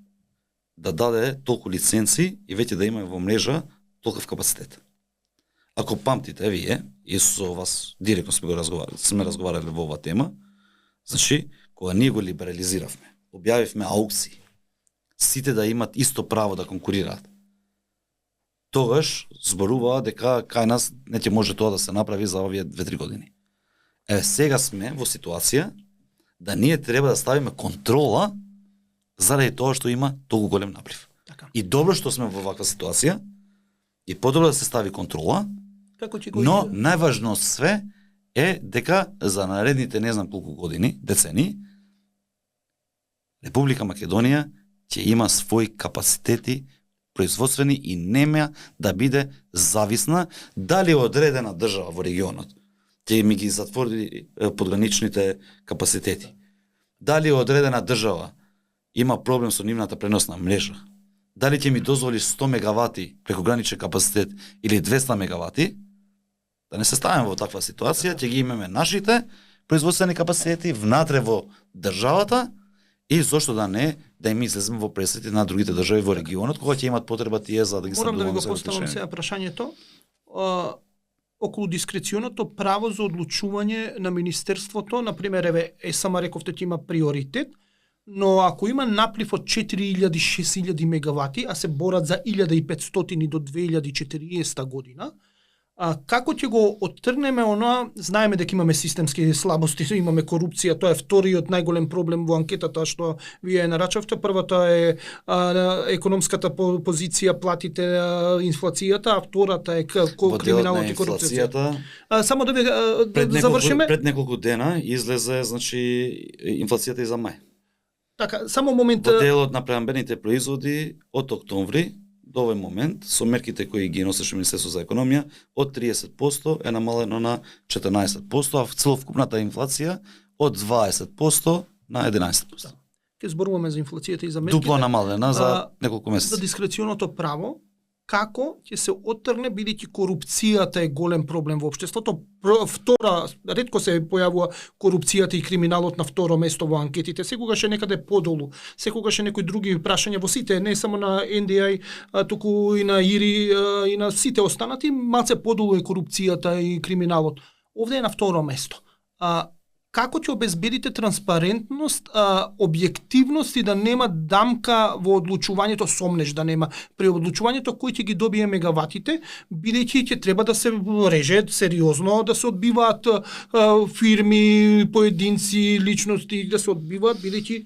да даде толку лиценци и веќе да има во мрежа толков капацитет. Ако памтите вие, и со вас директно сме разговарали во оваа тема, значи, кога ние го либерализиравме, објавивме аукции, сите да имат исто право да конкурираат, тогаш зборуваа дека кај нас не ќе може тоа да се направи за овие 2-3 години. Сега сме во ситуација да ние треба да ставиме контрола заради тоа што има толку голем наплив. Така. И добро што сме во ваква ситуација, и подобро да се стави контрола, но најважно од све е дека за наредните не знам колку години, децени, Република Македонија ќе има своји капацитети производствени и нема да биде зависна дали одредена држава во регионот ќе ми ги затвори подграничните капацитети. Дали одредена држава има проблем со нивната преносна мрежа. Дали ќе ми дозволи 100 мегавати прекограничен капацитет или 200 мегавати, Да не се ставиме во таква ситуација, ќе ги имаме нашите производствени капацитети внатре во државата и зошто да не да им излеземе во пресети на другите држави во регионот кога ќе имат потреба тие за да ги Морам да ви го снабдуваме поставам сега прашањето. Околу дискреционото право за одлучување на министерството, на пример, еве, сама рековте ќе има приоритет, но ако има наплив од 4000-6000 мегавати, а се борат за 1500 до 2040 година, како ќе го оттргнеме оноа, знаеме дека имаме системски слабости, имаме корупција, тоа е вториот најголем проблем во анкетата што вие нарачавте. Првата е економската позиција, платите, инфлацијата, а втората е криминалот и корупцијата. Само да ви завршиме. Пред неколку дена излезе, значи, инфлацијата и за мај. Така, само момент. Во делот на преамбените производи од октомври до овој момент, со мерките кои ги носеше Министерство за економија, од 30% е намалено на 14%, а целокупната инфлација од 20% на 11%. Ке зборуваме за инфлацијата и за мерките. Дупло намалена за неколку месеци. За дискреционото право, како ќе се оттргне, бидејќи корупцијата е голем проблем во општеството. Втора, ретко се појавува корупцијата и криминалот на второ место во анкетите, секогаш е некаде подолу, секогаш е некои други прашања во сите, не само на NDI, туку и на ИРИ и на сите останати, малце подолу е корупцијата и криминалот. Овде е на второ место. Како ќе обезбедите транспарентност, објективност и да нема дамка во одлучувањето, сомнеж да нема при одлучувањето кој ќе ги добие мегаватите, бидејќи ќе треба да се реже сериозно, да се одбиваат фирми, поединци, личности, да се одбиваат, бидејќи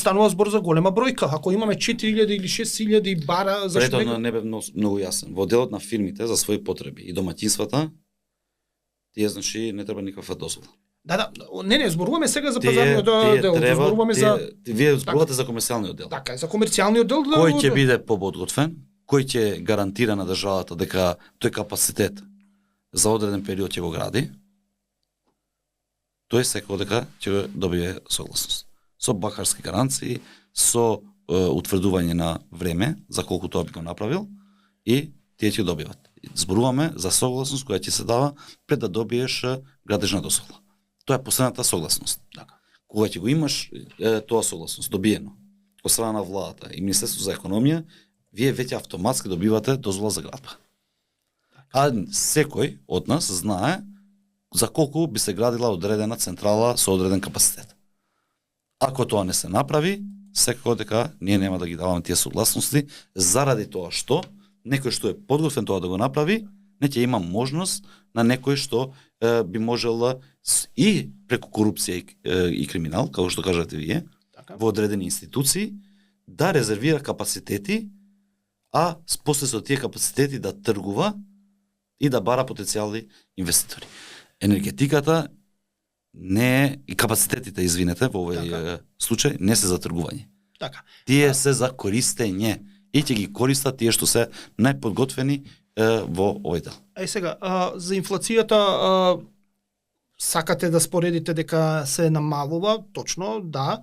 станува збор за голема бројка. Ако имаме 4000 или 6000 бара за што не бе многу јасен. Во делот на фирмите за своји потреби и домаќинствата, тие значи не треба никаква дозвола. Да, не, зборуваме сега за пазарниот дел, зборуваме за вие зборувате за комерцијалниот дел. Така, за комерцијалниот дел. Кој ќе биде подготвен, кој ќе гарантира на државата дека тој капацитет за одреден период ќе го гради, тој секој дека ќе добие согласност. Со бакарски гаранции, со утврдување на време за колку тоа би го направил и тие ќе добиват. Зборуваме за согласност која ќе се дава пред да добиеш градежна дозвола. Тоа е последната согласност. Така. Кога ќе го имаш тоа согласност добиено од страна на владата и Министерството за економија, вие веќе автоматски добивате дозвола за градба. А секој од нас знае за колку би се градила одредена централа со одреден капацитет. Ако тоа не се направи, секако дека ние нема да ги даваме тие согласности заради тоа што некој што е подготвен тоа да го направи, не ќе има можност на некој што би можел и преку корупција и криминал, како што кажате вие, така, во одредени институции, да резервира капацитети, а после со тие капацитети да тргува и да бара потенцијални инвеститори. Енергетиката не е, и капацитетите, извинете, во овој случај, не се за тргување. Така. Тие се за користење и ќе ги користат тие што се најподготвени во овој дел. Сега, за инфлацијата сакате да споредите дека се намалува, точно, да.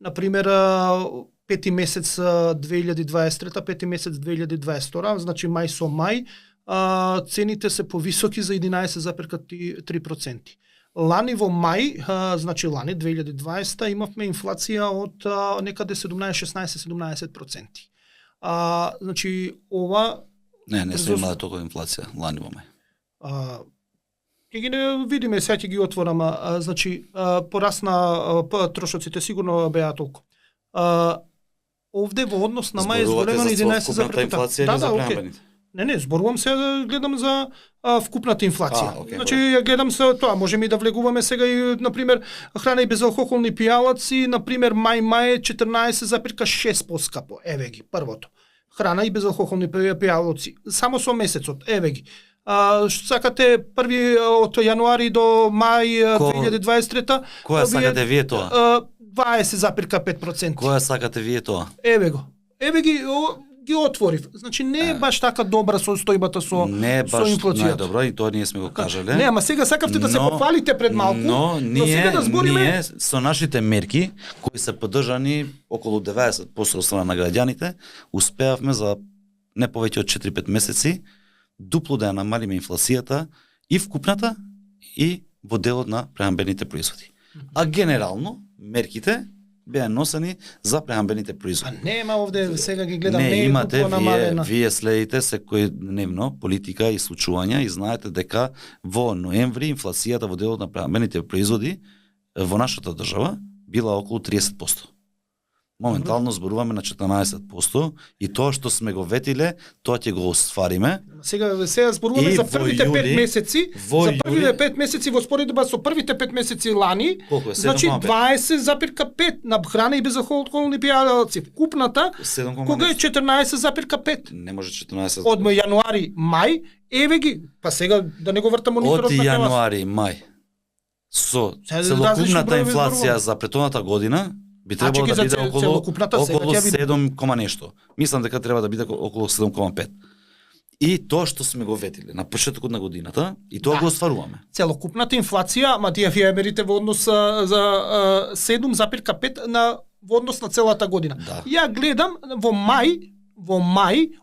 Например, пети месец 2023, пети месец 2022, значи мај со мај, цените се повисоки за 11,3%. Лани во мај, значи лани 2020, имавме инфлација од некаде 17-16-17%. Значи ова Не се има толку инфлација лани во мај. Ќе ги не видиме, сега ќе ги отворам, значи порасна трошоците сигурно беа толку. Овде во однос на мај зборуваме 11%. Да, окей. Не, зборувам се, гледам за вкупната инфлација. Okay, значи, ја гледам се тоа, можеме и да влегуваме сега и, например, храна и безалкохолни пијалаци, например, мај е 14,6 поскапо, еве ги, првото. Храна и безалкохолни пијалаци, само со месецот, еве ги. Сакате први од јануари до мај 2023. Која сакате вие тоа? 20,5%. Која сакате вие тоа? Еве го. Еве ги отворив. Значи не е баш така добра состојбата со инфлацијата. Не е баш најдобро и тоа ние сме го кажале. Не, ама сега сакавте да се пофалите пред малку, но сега да збориме... Ние со нашите мерки, кои се поддржани околу 90% од страна на граѓаните, успеавме за не повеќе од 4-5 месеци дупло да ја намалиме инфлацијата и вкупната и во делот на прехранбените производи. А генерално мерките беа носени за прехранбените производи. Нема овде, сега ги гледам, Не, имате намалена. вие следите секојдневно политика и случувања и знаете дека во ноември инфлацијата во делот на прехранбените производи во нашата држава била околу 30%. Моментално зборуваме на 14% и тоа што сме го ветиле, тоа ќе го оствариме. Сега зборуваме И за во првите 5 јули- месеци, во за јули- првите 5 месеци во споредба со првите 5 месеци лани, Колку е? значи 7,5. 20,5 на храна и безалкохолни пијалаци. Вкупната 7, кога е нещо. 14,5. Не може 14. Од јануари, мај, еве ги, па сега да не го вртам мониторот Од на телевизија. јануари, мај, со Сега различни целокупната броеви инфлација зборуваме. за претhodната година би требало чеки, да за биде околу целокупната сега ќе биде- 7 кома нешто. Мислам дека треба да биде околу 7,5. И тоа што сме го ветиле на почетокот на годината, и тоа Да. го остваруваме. Целокупната инфлација, ма тие ја мерите во однос за 7,5 во однос на целата година. Да. Ја гледам во мај,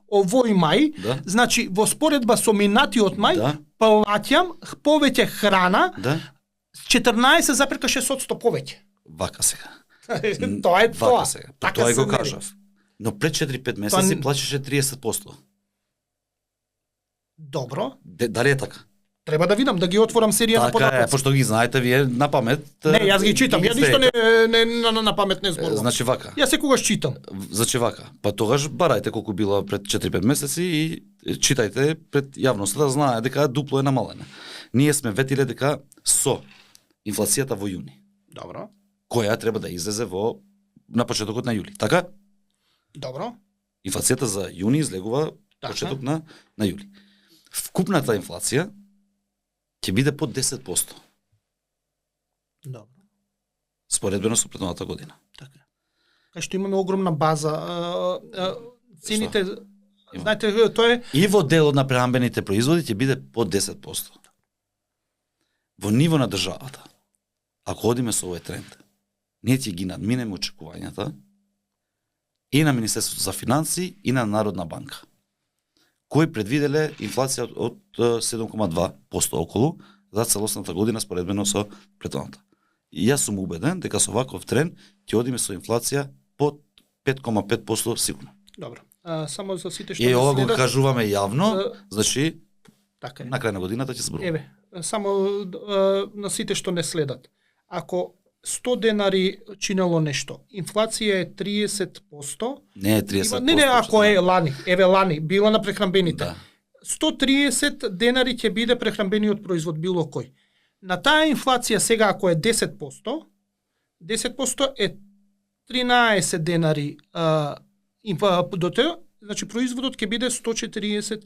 овој мај, Да. значи во споредба со минатиот мај, Да. плаќам повеќе храна, Да? 14,6% повеќе. Вака сега. Тоа е тоа. Вака сега. Така Тоа се го мери. кажав. Но пред 4-5 месеци Тоа- плачеше 30%. Добро. Дали е така? Треба да видам, да ги отворам серија на Така е, податоци. пошто ги знаете вие на памет. Не, јас ги читам. Ја ништо знаете. на памет не зборувам. Значи вака. Јас секогаш читам. Значи вака. Па тогаш барајте колку било пред 4-5 месеци и читајте пред јавноста да знае дека дупло е намалена. Ние сме ветиле дека со инфлацијата во јуни, Добро. која треба да излезе на почетокот на јули. Така? Добро. Инфлацијата за јуни излегува Така. почеток на јули. Вкупната инфлација ќе биде под 10%, Добро. споредбено со претhodната година. Така. Кај што имаме огромна база, цените, знаете, тоа е И во делот на прехранбените производи ќе биде под 10%. Во ниво на државата, ако одиме со овој тренд, ние ќе ги надминеме очекувањата и на Министерството за финансии и на Народна банка, кои предвиделе инфлација од 7,2% околу за целосната година споредбено со претhodната. И јас сум убеден дека со ваков тренд ќе одиме со инфлација под 5,5% сигурно. добро. Само за сите што И не ова го следат, кажуваме јавно, значи така е. на крај на годината ќе се зборува. Еве, само на сите што не следат. Ако 100 денари чинело нешто, инфлација е 30%, Не е 30%. не, ако е лани, еве лани, била на прехранбените. Да. 130 денари ќе биде прехранбениот производ било кој. На таа инфлација сега ако е 10%, 10% е 13 денари до тоа, значи производот ќе биде 143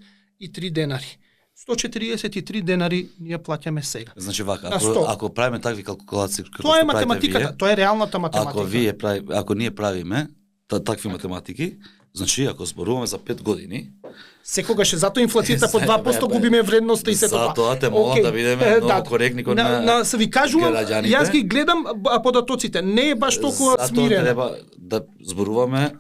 денари. 143 денари ние плаќаме сега. Значи вака, На ако, 100. ако правиме такви калкулации како Тоа е што правите математиката, вие, тоа е реалната математика. ако ние правиме такви математики, значи ако зборуваме за 5 години, Секогаш е затоа инфлацијата по Бе, 2% бе, губиме вредноста и се тоа. затоа те молам Океј, да бидеме многу коректни кон се ви кажувам, граѓаните. јас ги гледам податоците, не е баш толку затоа смирено. треба да зборуваме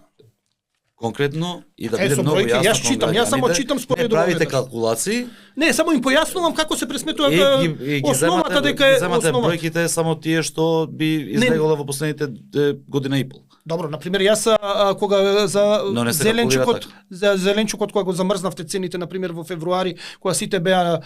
конкретно и да Е, биде со многу бројки, јасно јас кон читам, јас само граѓаните. читам Не споредувам правите веднаш. калкулации, Не, само им појаснувам како се пресметува ги основата дека е земате основата. бројките само тие што би излегола во последните година и пол. Добро, на пример, јас кога за Но не се калкулира зеленчукот, така. за зеленчукот кога го замрзнавте цените на пример во февруари, кога сите беа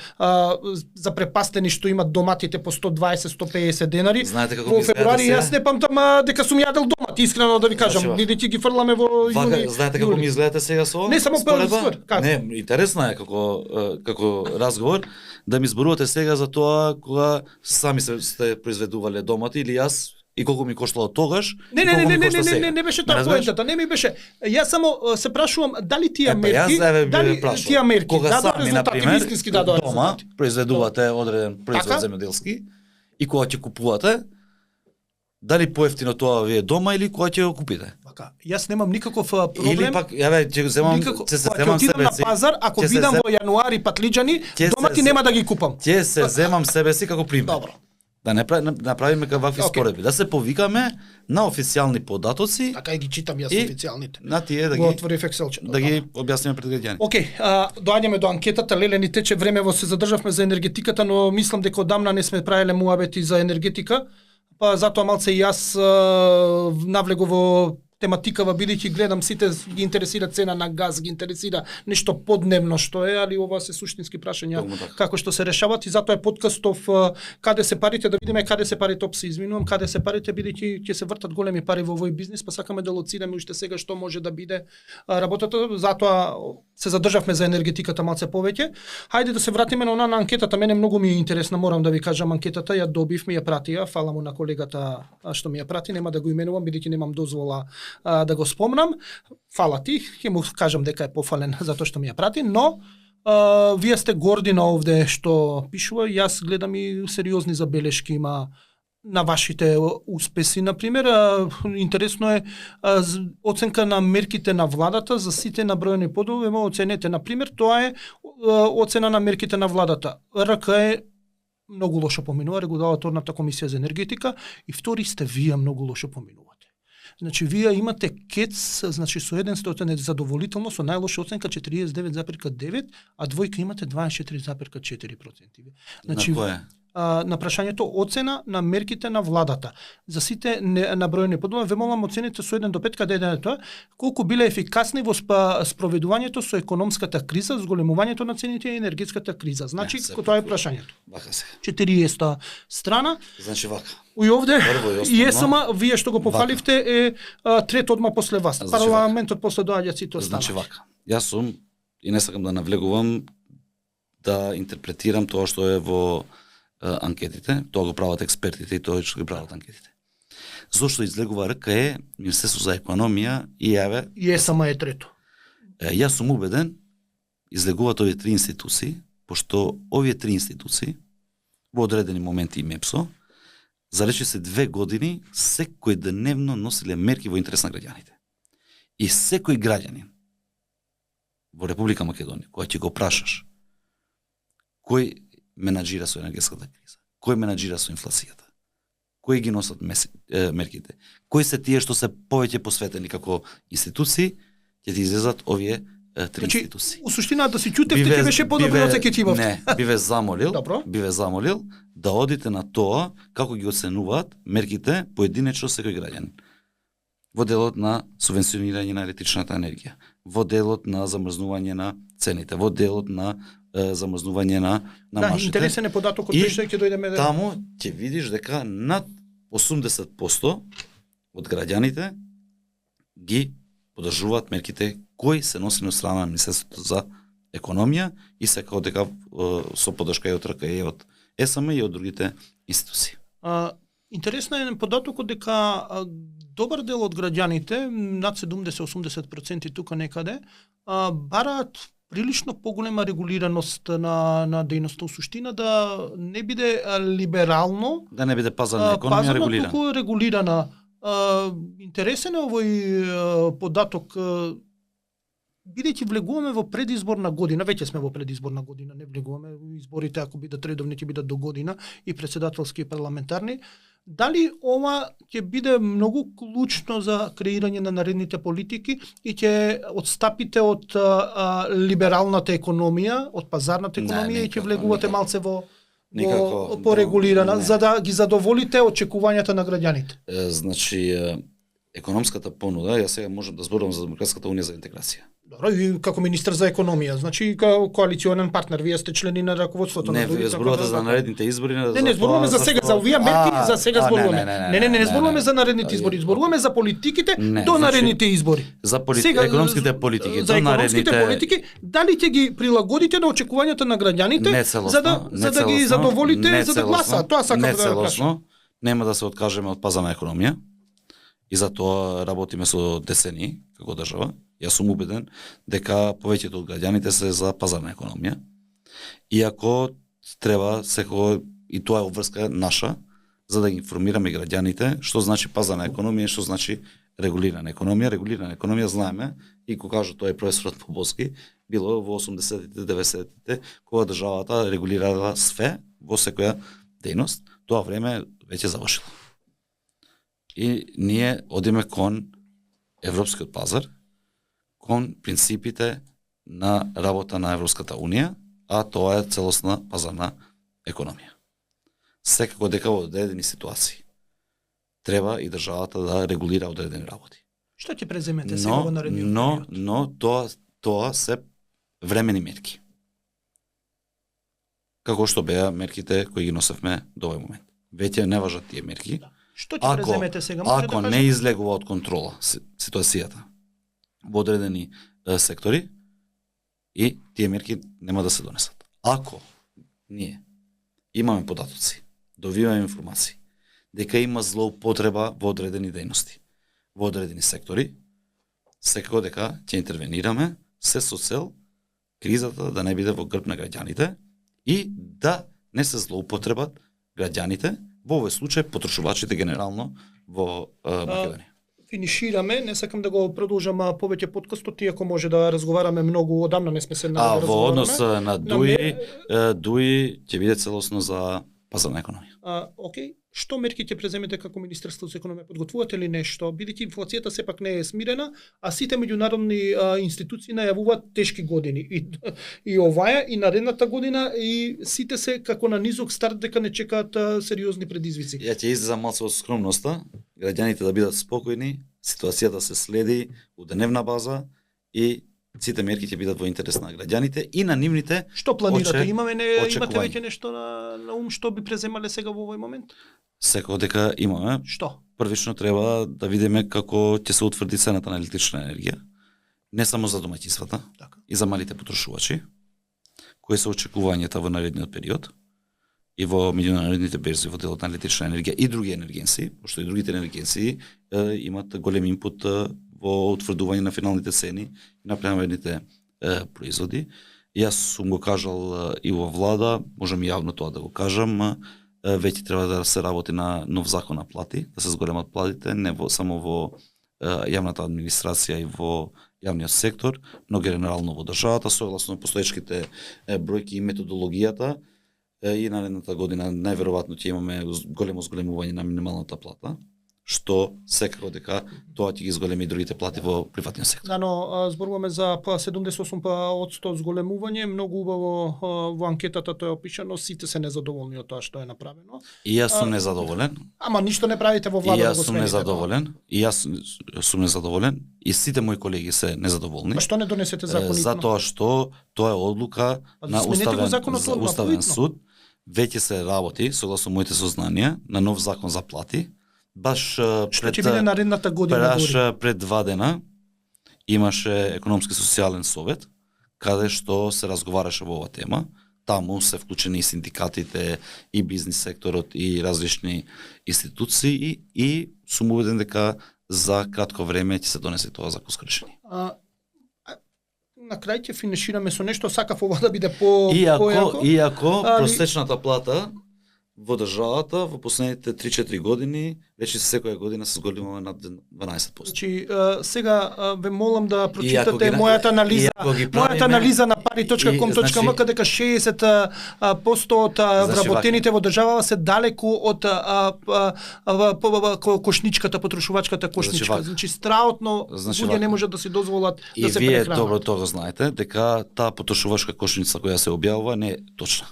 запрепастени што имат доматите по 120-150 денари. Знаете како во ми изгледа февруари сега? јас не памтам дека сум јадел домати, искрено да ви кажам, Значи, бидејќи ги фрламе во Вака, јуни. знаете како јули. ми изгледате сега со ова? Не, само прва споредба? ствар, како? Не, интересно е како разговор да ми зборувате сега за тоа кога сами сте произведувале домати или јас и колку ми коштало тогаш. Не, и не, колку не, ми не, кошта не, не, сега. не, не беше Ме тоа разбираш? поентата, не ми беше. Јас само се прашувам дали тие Па мерки, јас еве дали прашувам. тие мерки Кога дадоа сами, резултати, например, вистински дадоа дома резултати. произведувате одреден производ Така? земјоделски и кога ќе купувате, дали поевтино тоа ви е дома или кога ќе го купите? Вака, јас немам никаков проблем. Или пак, јаве, ќе земам, Никако, ќе се кога ќе земам отидам себе на си. пазар, ако ќе се видам зем- во јануари патлиџани, Ќе се домати зем- нема да ги купам. Ќе се земам себе си како пример. Добро. Да не направиме вакви споредби, да се повикаме на официјални податоци. Така и ги читам јас официјалните. На тие да го ги отворив Екселче. Да ги објасниме пред граѓаните. Океј, доаѓаме до анкетата, леле ни тече времево, се задржавме за енергетиката, но мислам дека одамна не сме правеле муабети за енергетика, па затоа малце и јас навлегов во тематикава, бидејќи гледам сите ги интересира цена на газ, ги интересира нешто подневно што е, али ова се суштински прашања како што се решават и затоа е подкастов каде се парите, да видиме каде се парите, се извинувам, каде се парите, бидејќи ќе се вртат големи пари во овој бизнис, па сакаме да лоцираме уште сега што може да биде работата, затоа се задржавме за енергетиката малце повеќе. Хајде да се вратиме на она на анкетата, мене многу ми е интересна, морам да ви кажам, анкетата ја добив, ми ја пратија, фала му на колегата што ми ја прати, нема да го именувам бидејќи немам дозвола да го спомнам. Фала ти, ќе му кажам дека е пофален затоа што ми ја прати, но вие сте горди на овде што пишува, јас гледам и сериозни забелешки има на вашите успеси, например. Интересно е оценка на мерките на владата за сите наброени подови, оценете, например, тоа е оцена на мерките на владата. РК е многу лошо поминува, Регулаторната комисија за енергетика, и втори сте вие многу лошо поминувате. Значи, вие имате КЕЦ, значи со 100 е задоволително, со најлоша оценка 49,9, а двојка имате 24,4%. Значи, на кое? На прашањето оцена на мерките на владата. За сите наброени подови, ве молам оцените со 1 до 5, каде е тоа, колку биле ефикасни во спроведувањето со економската криза, зголемувањето на цените и енергетската криза. Значи, тоа е прашањето. Вака се. 40 страна. Значи вака. И овде, и ЕСМА, вие што го пофаливте, е трет одма после вас. Значи, парламентот после доаѓа сите останали. Значи вака. Јас сум, и не сакам да навлегувам, да интерпретирам тоа што е во анкетите, тоа го прават експертите и тоа што ги прават анкетите. Зошто излегува РК е Министерство за економија и јаве... И ЕСМА е трето. Јас сум убеден, излегуваат овие три институции, пошто овие три институции, во одредени моменти и МЕПСО, за рече се 2 години, секој дневно носиле мерки во интерес на граѓаните. И секој граѓанин во Република Македонија, кој ќе го прашаш, кој менаџира со енергетската криза, кој менаџира со инфлацијата, кои ги носат мерките, кои се тие што се повеќе посветени како институции, ќе ти излезат овие три институции. У суштина да си чутевте ќе беше подобро од секетивот. Не, биве замолил да одите на тоа како ги оценуваат мерките поединечно секој граѓанин. Во делот на субвенционирање на електричната енергија, во делот на замрзнување на цените, во делот на замрзнување на маржите. Интересен е податокот тој што ќе дојдеме да... Таму ќе видиш дека над 80% од граѓаните ги поддржуваат мерките кои се носени од страна на Министерството за економија и секако дека со поддршка и од РК и од ЕСМ и од другите институции. Интересно е податокот дека добар дел од граѓаните, над 70-80% тука некаде, бараат прилично поголема регулираност на дејноста, у суштина да не биде либерално, да не биде пазарна економија регулирана. Туку регулирана. Интересен е овој податок, бидејќи влегуваме во предизборна година, веќе сме во предизборна година, не влегуваме, изборите ако бидат редовни ќе бидат до година, и претседателски и парламентарни. Дали ова ќе биде многу клучно за креирање на наредните политики и ќе одстапите од либералната економија, од пазарната економија и ќе влегувате малце во порегулирана, за да ги задоволите очекувањата на граѓаните? Значи, економската понуда, јас сега можам да зборувам за Демократската унија за интеграција. Добро, и како министер за економија, значи како коалиционен партнер, вие сте члени на раководството на другите. Не, зборувате за наредните избори, не зборуваме за сега, за овие мерки, за сега зборуваме. Не зборуваме за наредните избори, зборуваме за политиките до наредните избори. За економските политики до наредните политики, дали ќе ги прилагодите на очекувањата на граѓаните за да ги задоволите, за да гласаат. Тоа сакам да кажам. Нема да се откажеме од пазарна економија. И затоа работиме со децени како држава. Јас сум убеден дека повеќето од граѓаните се за пазарна економија. Иако треба секој, и тоа е обврска наша, за да ги информираме граѓаните што значи пазарна економија и што значи регулирана економија. Регулирана економија знаеме, и кога кажа тоа е професорот Побоски, било во 80-тите, 90-тите, кога државата регулирала све во секоја дејност. Тоа време веќе завршило. И ние одиме кон европскиот пазар, кон принципите на работа на Европската Унија, а тоа е целосна пазарна економија. Секако дека во одредени ситуации треба и државата да регулира одредени работи. Што ќе преземете сега во наредниот период? Но тоа се времени мерки. Како што беа мерките кои ги носевме до овој момент. Веќе не важат тие мерки. Да. Што ќе преземете сега? Може Ако да не излегува од контрола ситуацијата во одредени сектори, и тие мерки нема да се донесат. Ако ние имаме податоци, добиваме информации, дека има злоупотреба во одредени дејности, во одредени сектори, секако дека ќе интервенираме се со цел кризата да не биде во грб на граѓаните и да не се злоупотребат граѓаните, во овој случај потрошувачите генерално во Македонија. Финишираме, не сакам да го продолжам повеќе подкастот, иако може да разговараме многу, одамна не сме се да разговараме. Во однос на ДУИ ќе биде целосно за пазарна економија. Окей, што мерки ќе преземете како Министерство за економија? Подготвувате ли нешто? Бидејќи инфлацијата сепак не е смирена, а сите меѓународни институции најавуваат тешки години. И оваа и наредната година и сите се како на низок старт дека не чекаат сериозни предизвици. Ја ќе излезам малку од скромноста, граѓаните да бидат спокојни, ситуацијата се следи у дневна база и сите мерки ќе бидат во интерес на граѓаните и на нивните. Што планирате? Имате очекувања. веќе нешто на ум што би преземале сега во овој момент? Секако дека имаме. Што? Првично треба да видиме како ќе се утврди цената на електрична енергија, не само за домаќинствата, Така. и за малите потрошувачи, кои се очекувањата во наредниот период и во меѓународните берзи во делот на електрична енергија и други енергенси, пошто и другите енергенси имат голем инпут во утврдување на финалните цени и на премавените производи. Јас сум го кажал и во влада, можам и јавно тоа да го кажам, веќе треба да се работи на нов закон на плати, да се зголемат платите, не само во јавната администрација и во јавниот сектор, но генерално во државата, согласно постоечките бројки и методологијата, и наредната година најверојатно ќе имаме големо зголемување на минималната плата, што секако дека тоа ќе ги зголеми и другите плати во приватниот сектор. Да, но зборуваме за 78% зголемување, многу убаво во анкетата тоа е опишано, сите се незадоволни од тоа што е направено. И јас сум незадоволен. Ама ништо не правите во влада И да јас го сум смените. незадоволен. И јас сум незадоволен. И сите мои колеги се незадоволни. Па што не донесете законитно? Затоа што тоа е одлука на сменете го законот одма, уставен поитно. суд. Веќе се работи, согласно моите сознанија, на нов закон за плати. Баш Што пред ќе биде наредната година дури? пред 2 дена имаше економски социјален совет, каде што се разговараше во оваа тема. Таму се вклучени и синдикатите, и бизнис секторот, и различни институции, и сум убеден дека за кратко време ќе се донесе тоа законско решение. На крај ќе финишираме со нешто, сакав ова да биде појако. Иако просечната плата во државата во последните 3-4 години веќе секоја година се зголемува над 12%. Значи сега ве молам да прочитате ги мојата анализа, мојата анализа на pari.com.m значи, каде дека 60% од вработените во државава се далеку од кошничката, потрошувачката кошничка. Значи страотно луѓе не можат да си дозволат да се прехранат. И вие добро тоа го знаете дека таа потрошувачка кошница која се објавува не е точна.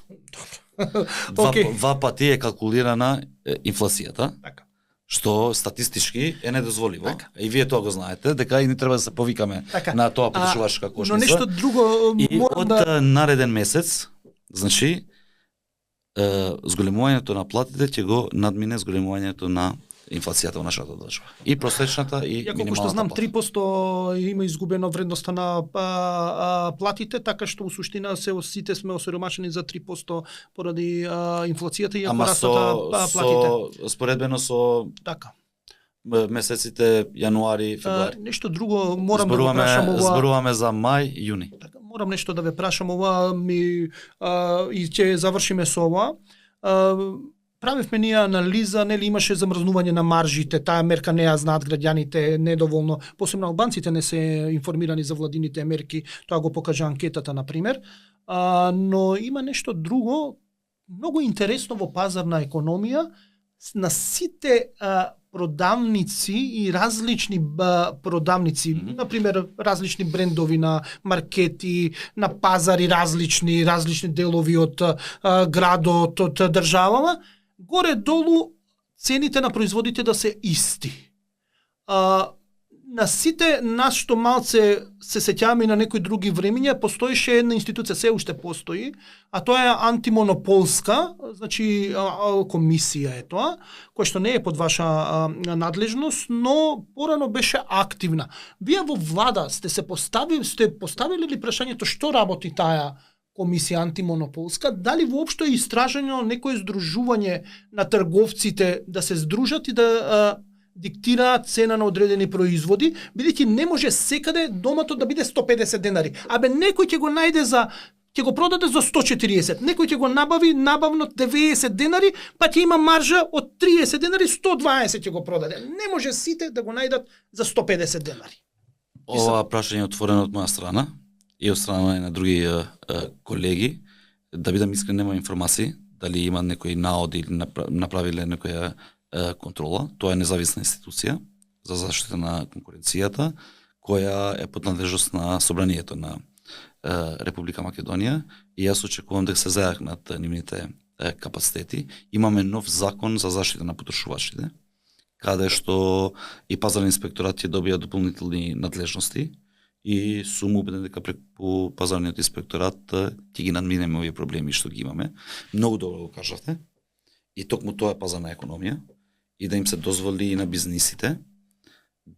Два пати е калкулирана инфлацијата, Така. што статистички е недозволиво. Така. И вие тоа го знаете, дека и не треба да се повикаме на тоа потрошувачка кошница. Но нешто друго морам да... од нареден месец, значи, зголемувањето на платите ќе го надмине зголемувањето на инфлацијата во нашата држава. И просечната и Ја минималната колку што знам, плата. 3% има изгубено вредноста на платите, така што во суштина сите сме осиромашени за 3% поради инфлацијата и ако растат платите. Споредбено со Така. месеците јануари, февруари. Нешто друго морам да го прашам ова. Зборуваме за мај, јуни. Така, морам нешто да ве прашам ова и ќе завршиме со ова. Правевме ние анализа, нели имаше замрзнување на маржите, таа мерка не ја знаат граѓаните недоволно, посебно албанците не се информирани за владините мерки, тоа го покажа анкетата на пример. Но има нешто друго, многу интересно во пазарна економија на сите продавници и различни продавници, например различни брендови на маркети, на пазари различни делови од градот, од државава, горе-долу цените на производите да се исти. На сите нас што малце се сеќаваме на некои други времиња, постоеше една институција, се уште постои, а тоа е антимонополска, значи комисија е тоа, која што не е под ваша надлежност, но порано беше активна. Вие во влада сте поставили ли прашањето што работи таа комисија антимонополска, дали воопшто е истражено некое здружување на трговците да се здружат и да диктираат цена на одредени производи, бидејќи не може секаде домато да биде 150 денари. Абе некој ќе го најде ќе го продаде за 140, некој ќе го набави набавно 90 денари, па ќе има маржа од 30 денари, 120 ќе го продаде. Не може сите да го најдат за 150 денари. Ова прашање е отворено од моја страна и од страна на други колеги. Да бидам искрен, нема информации дали има некој наод или направиле некоја контрола. Тоа е независна институција за заштита на конкуренцијата, која е под надлежност на Собранието на Република Македонија, и јас очекувам да се зајакнат нивните капацитети. Имаме нов закон за заштита на потрошувачите, каде што и пазарен инспекторат ќе добија дополнителни надлежности, и сум убеден дека преку пазарниот инспекторат ќе ги надминеме овие проблеми што ги имаме. Многу добро го кажавте. И токму тоа е пазарна економија, и да им се дозволи и на бизнисите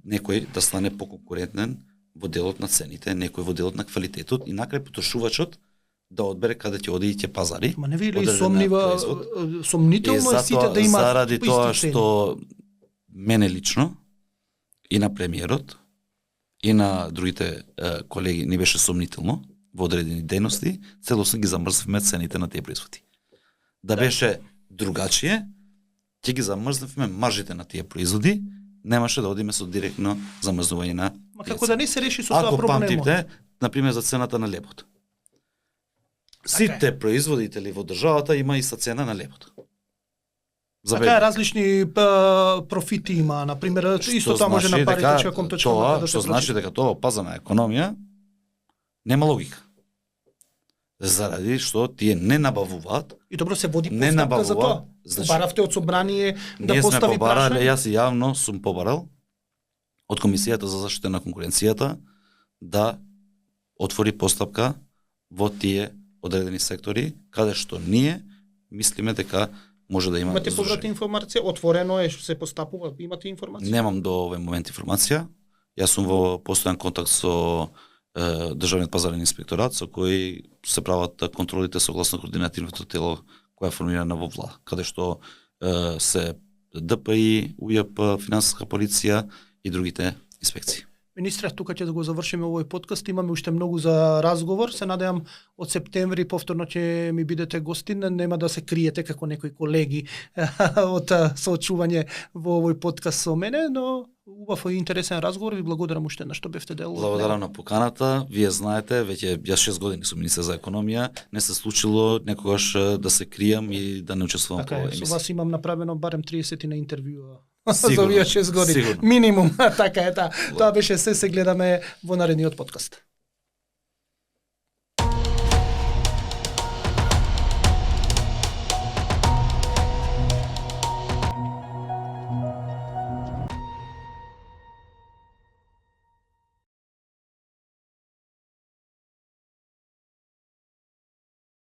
некој да стане поконкурентен во делот на цените, некој во делот на квалитетот, и накрај потрошувачот да одбере каде ќе оди и ќе пазари. Ма не ви ли сомнително е сите да имаат заради тоа што мене лично и на премиерот и на другите колеги ни беше сомнително во одредени дејности, целосно ги замрзнавме цените на тие производи. Да беше другачие, ќе ги замрзнавме маржите на тие производи, немаше да одиме со директно замрзнување на. Ма како да не се реши со тоа проблемот? Ако памтите, например за цената на лебот. Сите производители во државата има иста цена на лебот. Така различни профити има, например, исто тоа може на паритичка тоа, да се што значи дека тоа пазарна економија нема логика. Заради што тие не набавуваат. И добро се води постапка за тоа. Значи, побаравте од собрание да постави прашање. Јас јавно сум побарал од Комисијата за заштита на конкуренцијата да отвори постапка во тие одредени сектори, каде што ние мислиме дека може да има. Имате повратна информација? Отворено е, се постапува, имате информација? Немам до овој момент информација. Јас сум во постојан контакт со Државниот пазарен инспекторат, со кој се прават контролите согласно координативното тело која е формирана во влада, каде што се ДПИ, УЈП, финансиска полиција и другите инспекции. Министре, тука ќе да го завршиме овој подкаст, имаме уште многу за разговор. Се надевам од септември повторно ќе ми бидете гостин, нема да се криете како некои колеги од соочување во овој подкаст со мене, но убав и интересен разговор. Ви благодарам уште на што бевте дел. Благодарам на поканата. Вие знаете, веќе јас 6 години сум министер за економија, не се случило некогаш да се кријам и да не учествувам во емисија. Со вас имам направено барем 30 на интервјуа. За овие 6 години. Минимум, така е, тоа беше се гледаме во наредниот подкаст.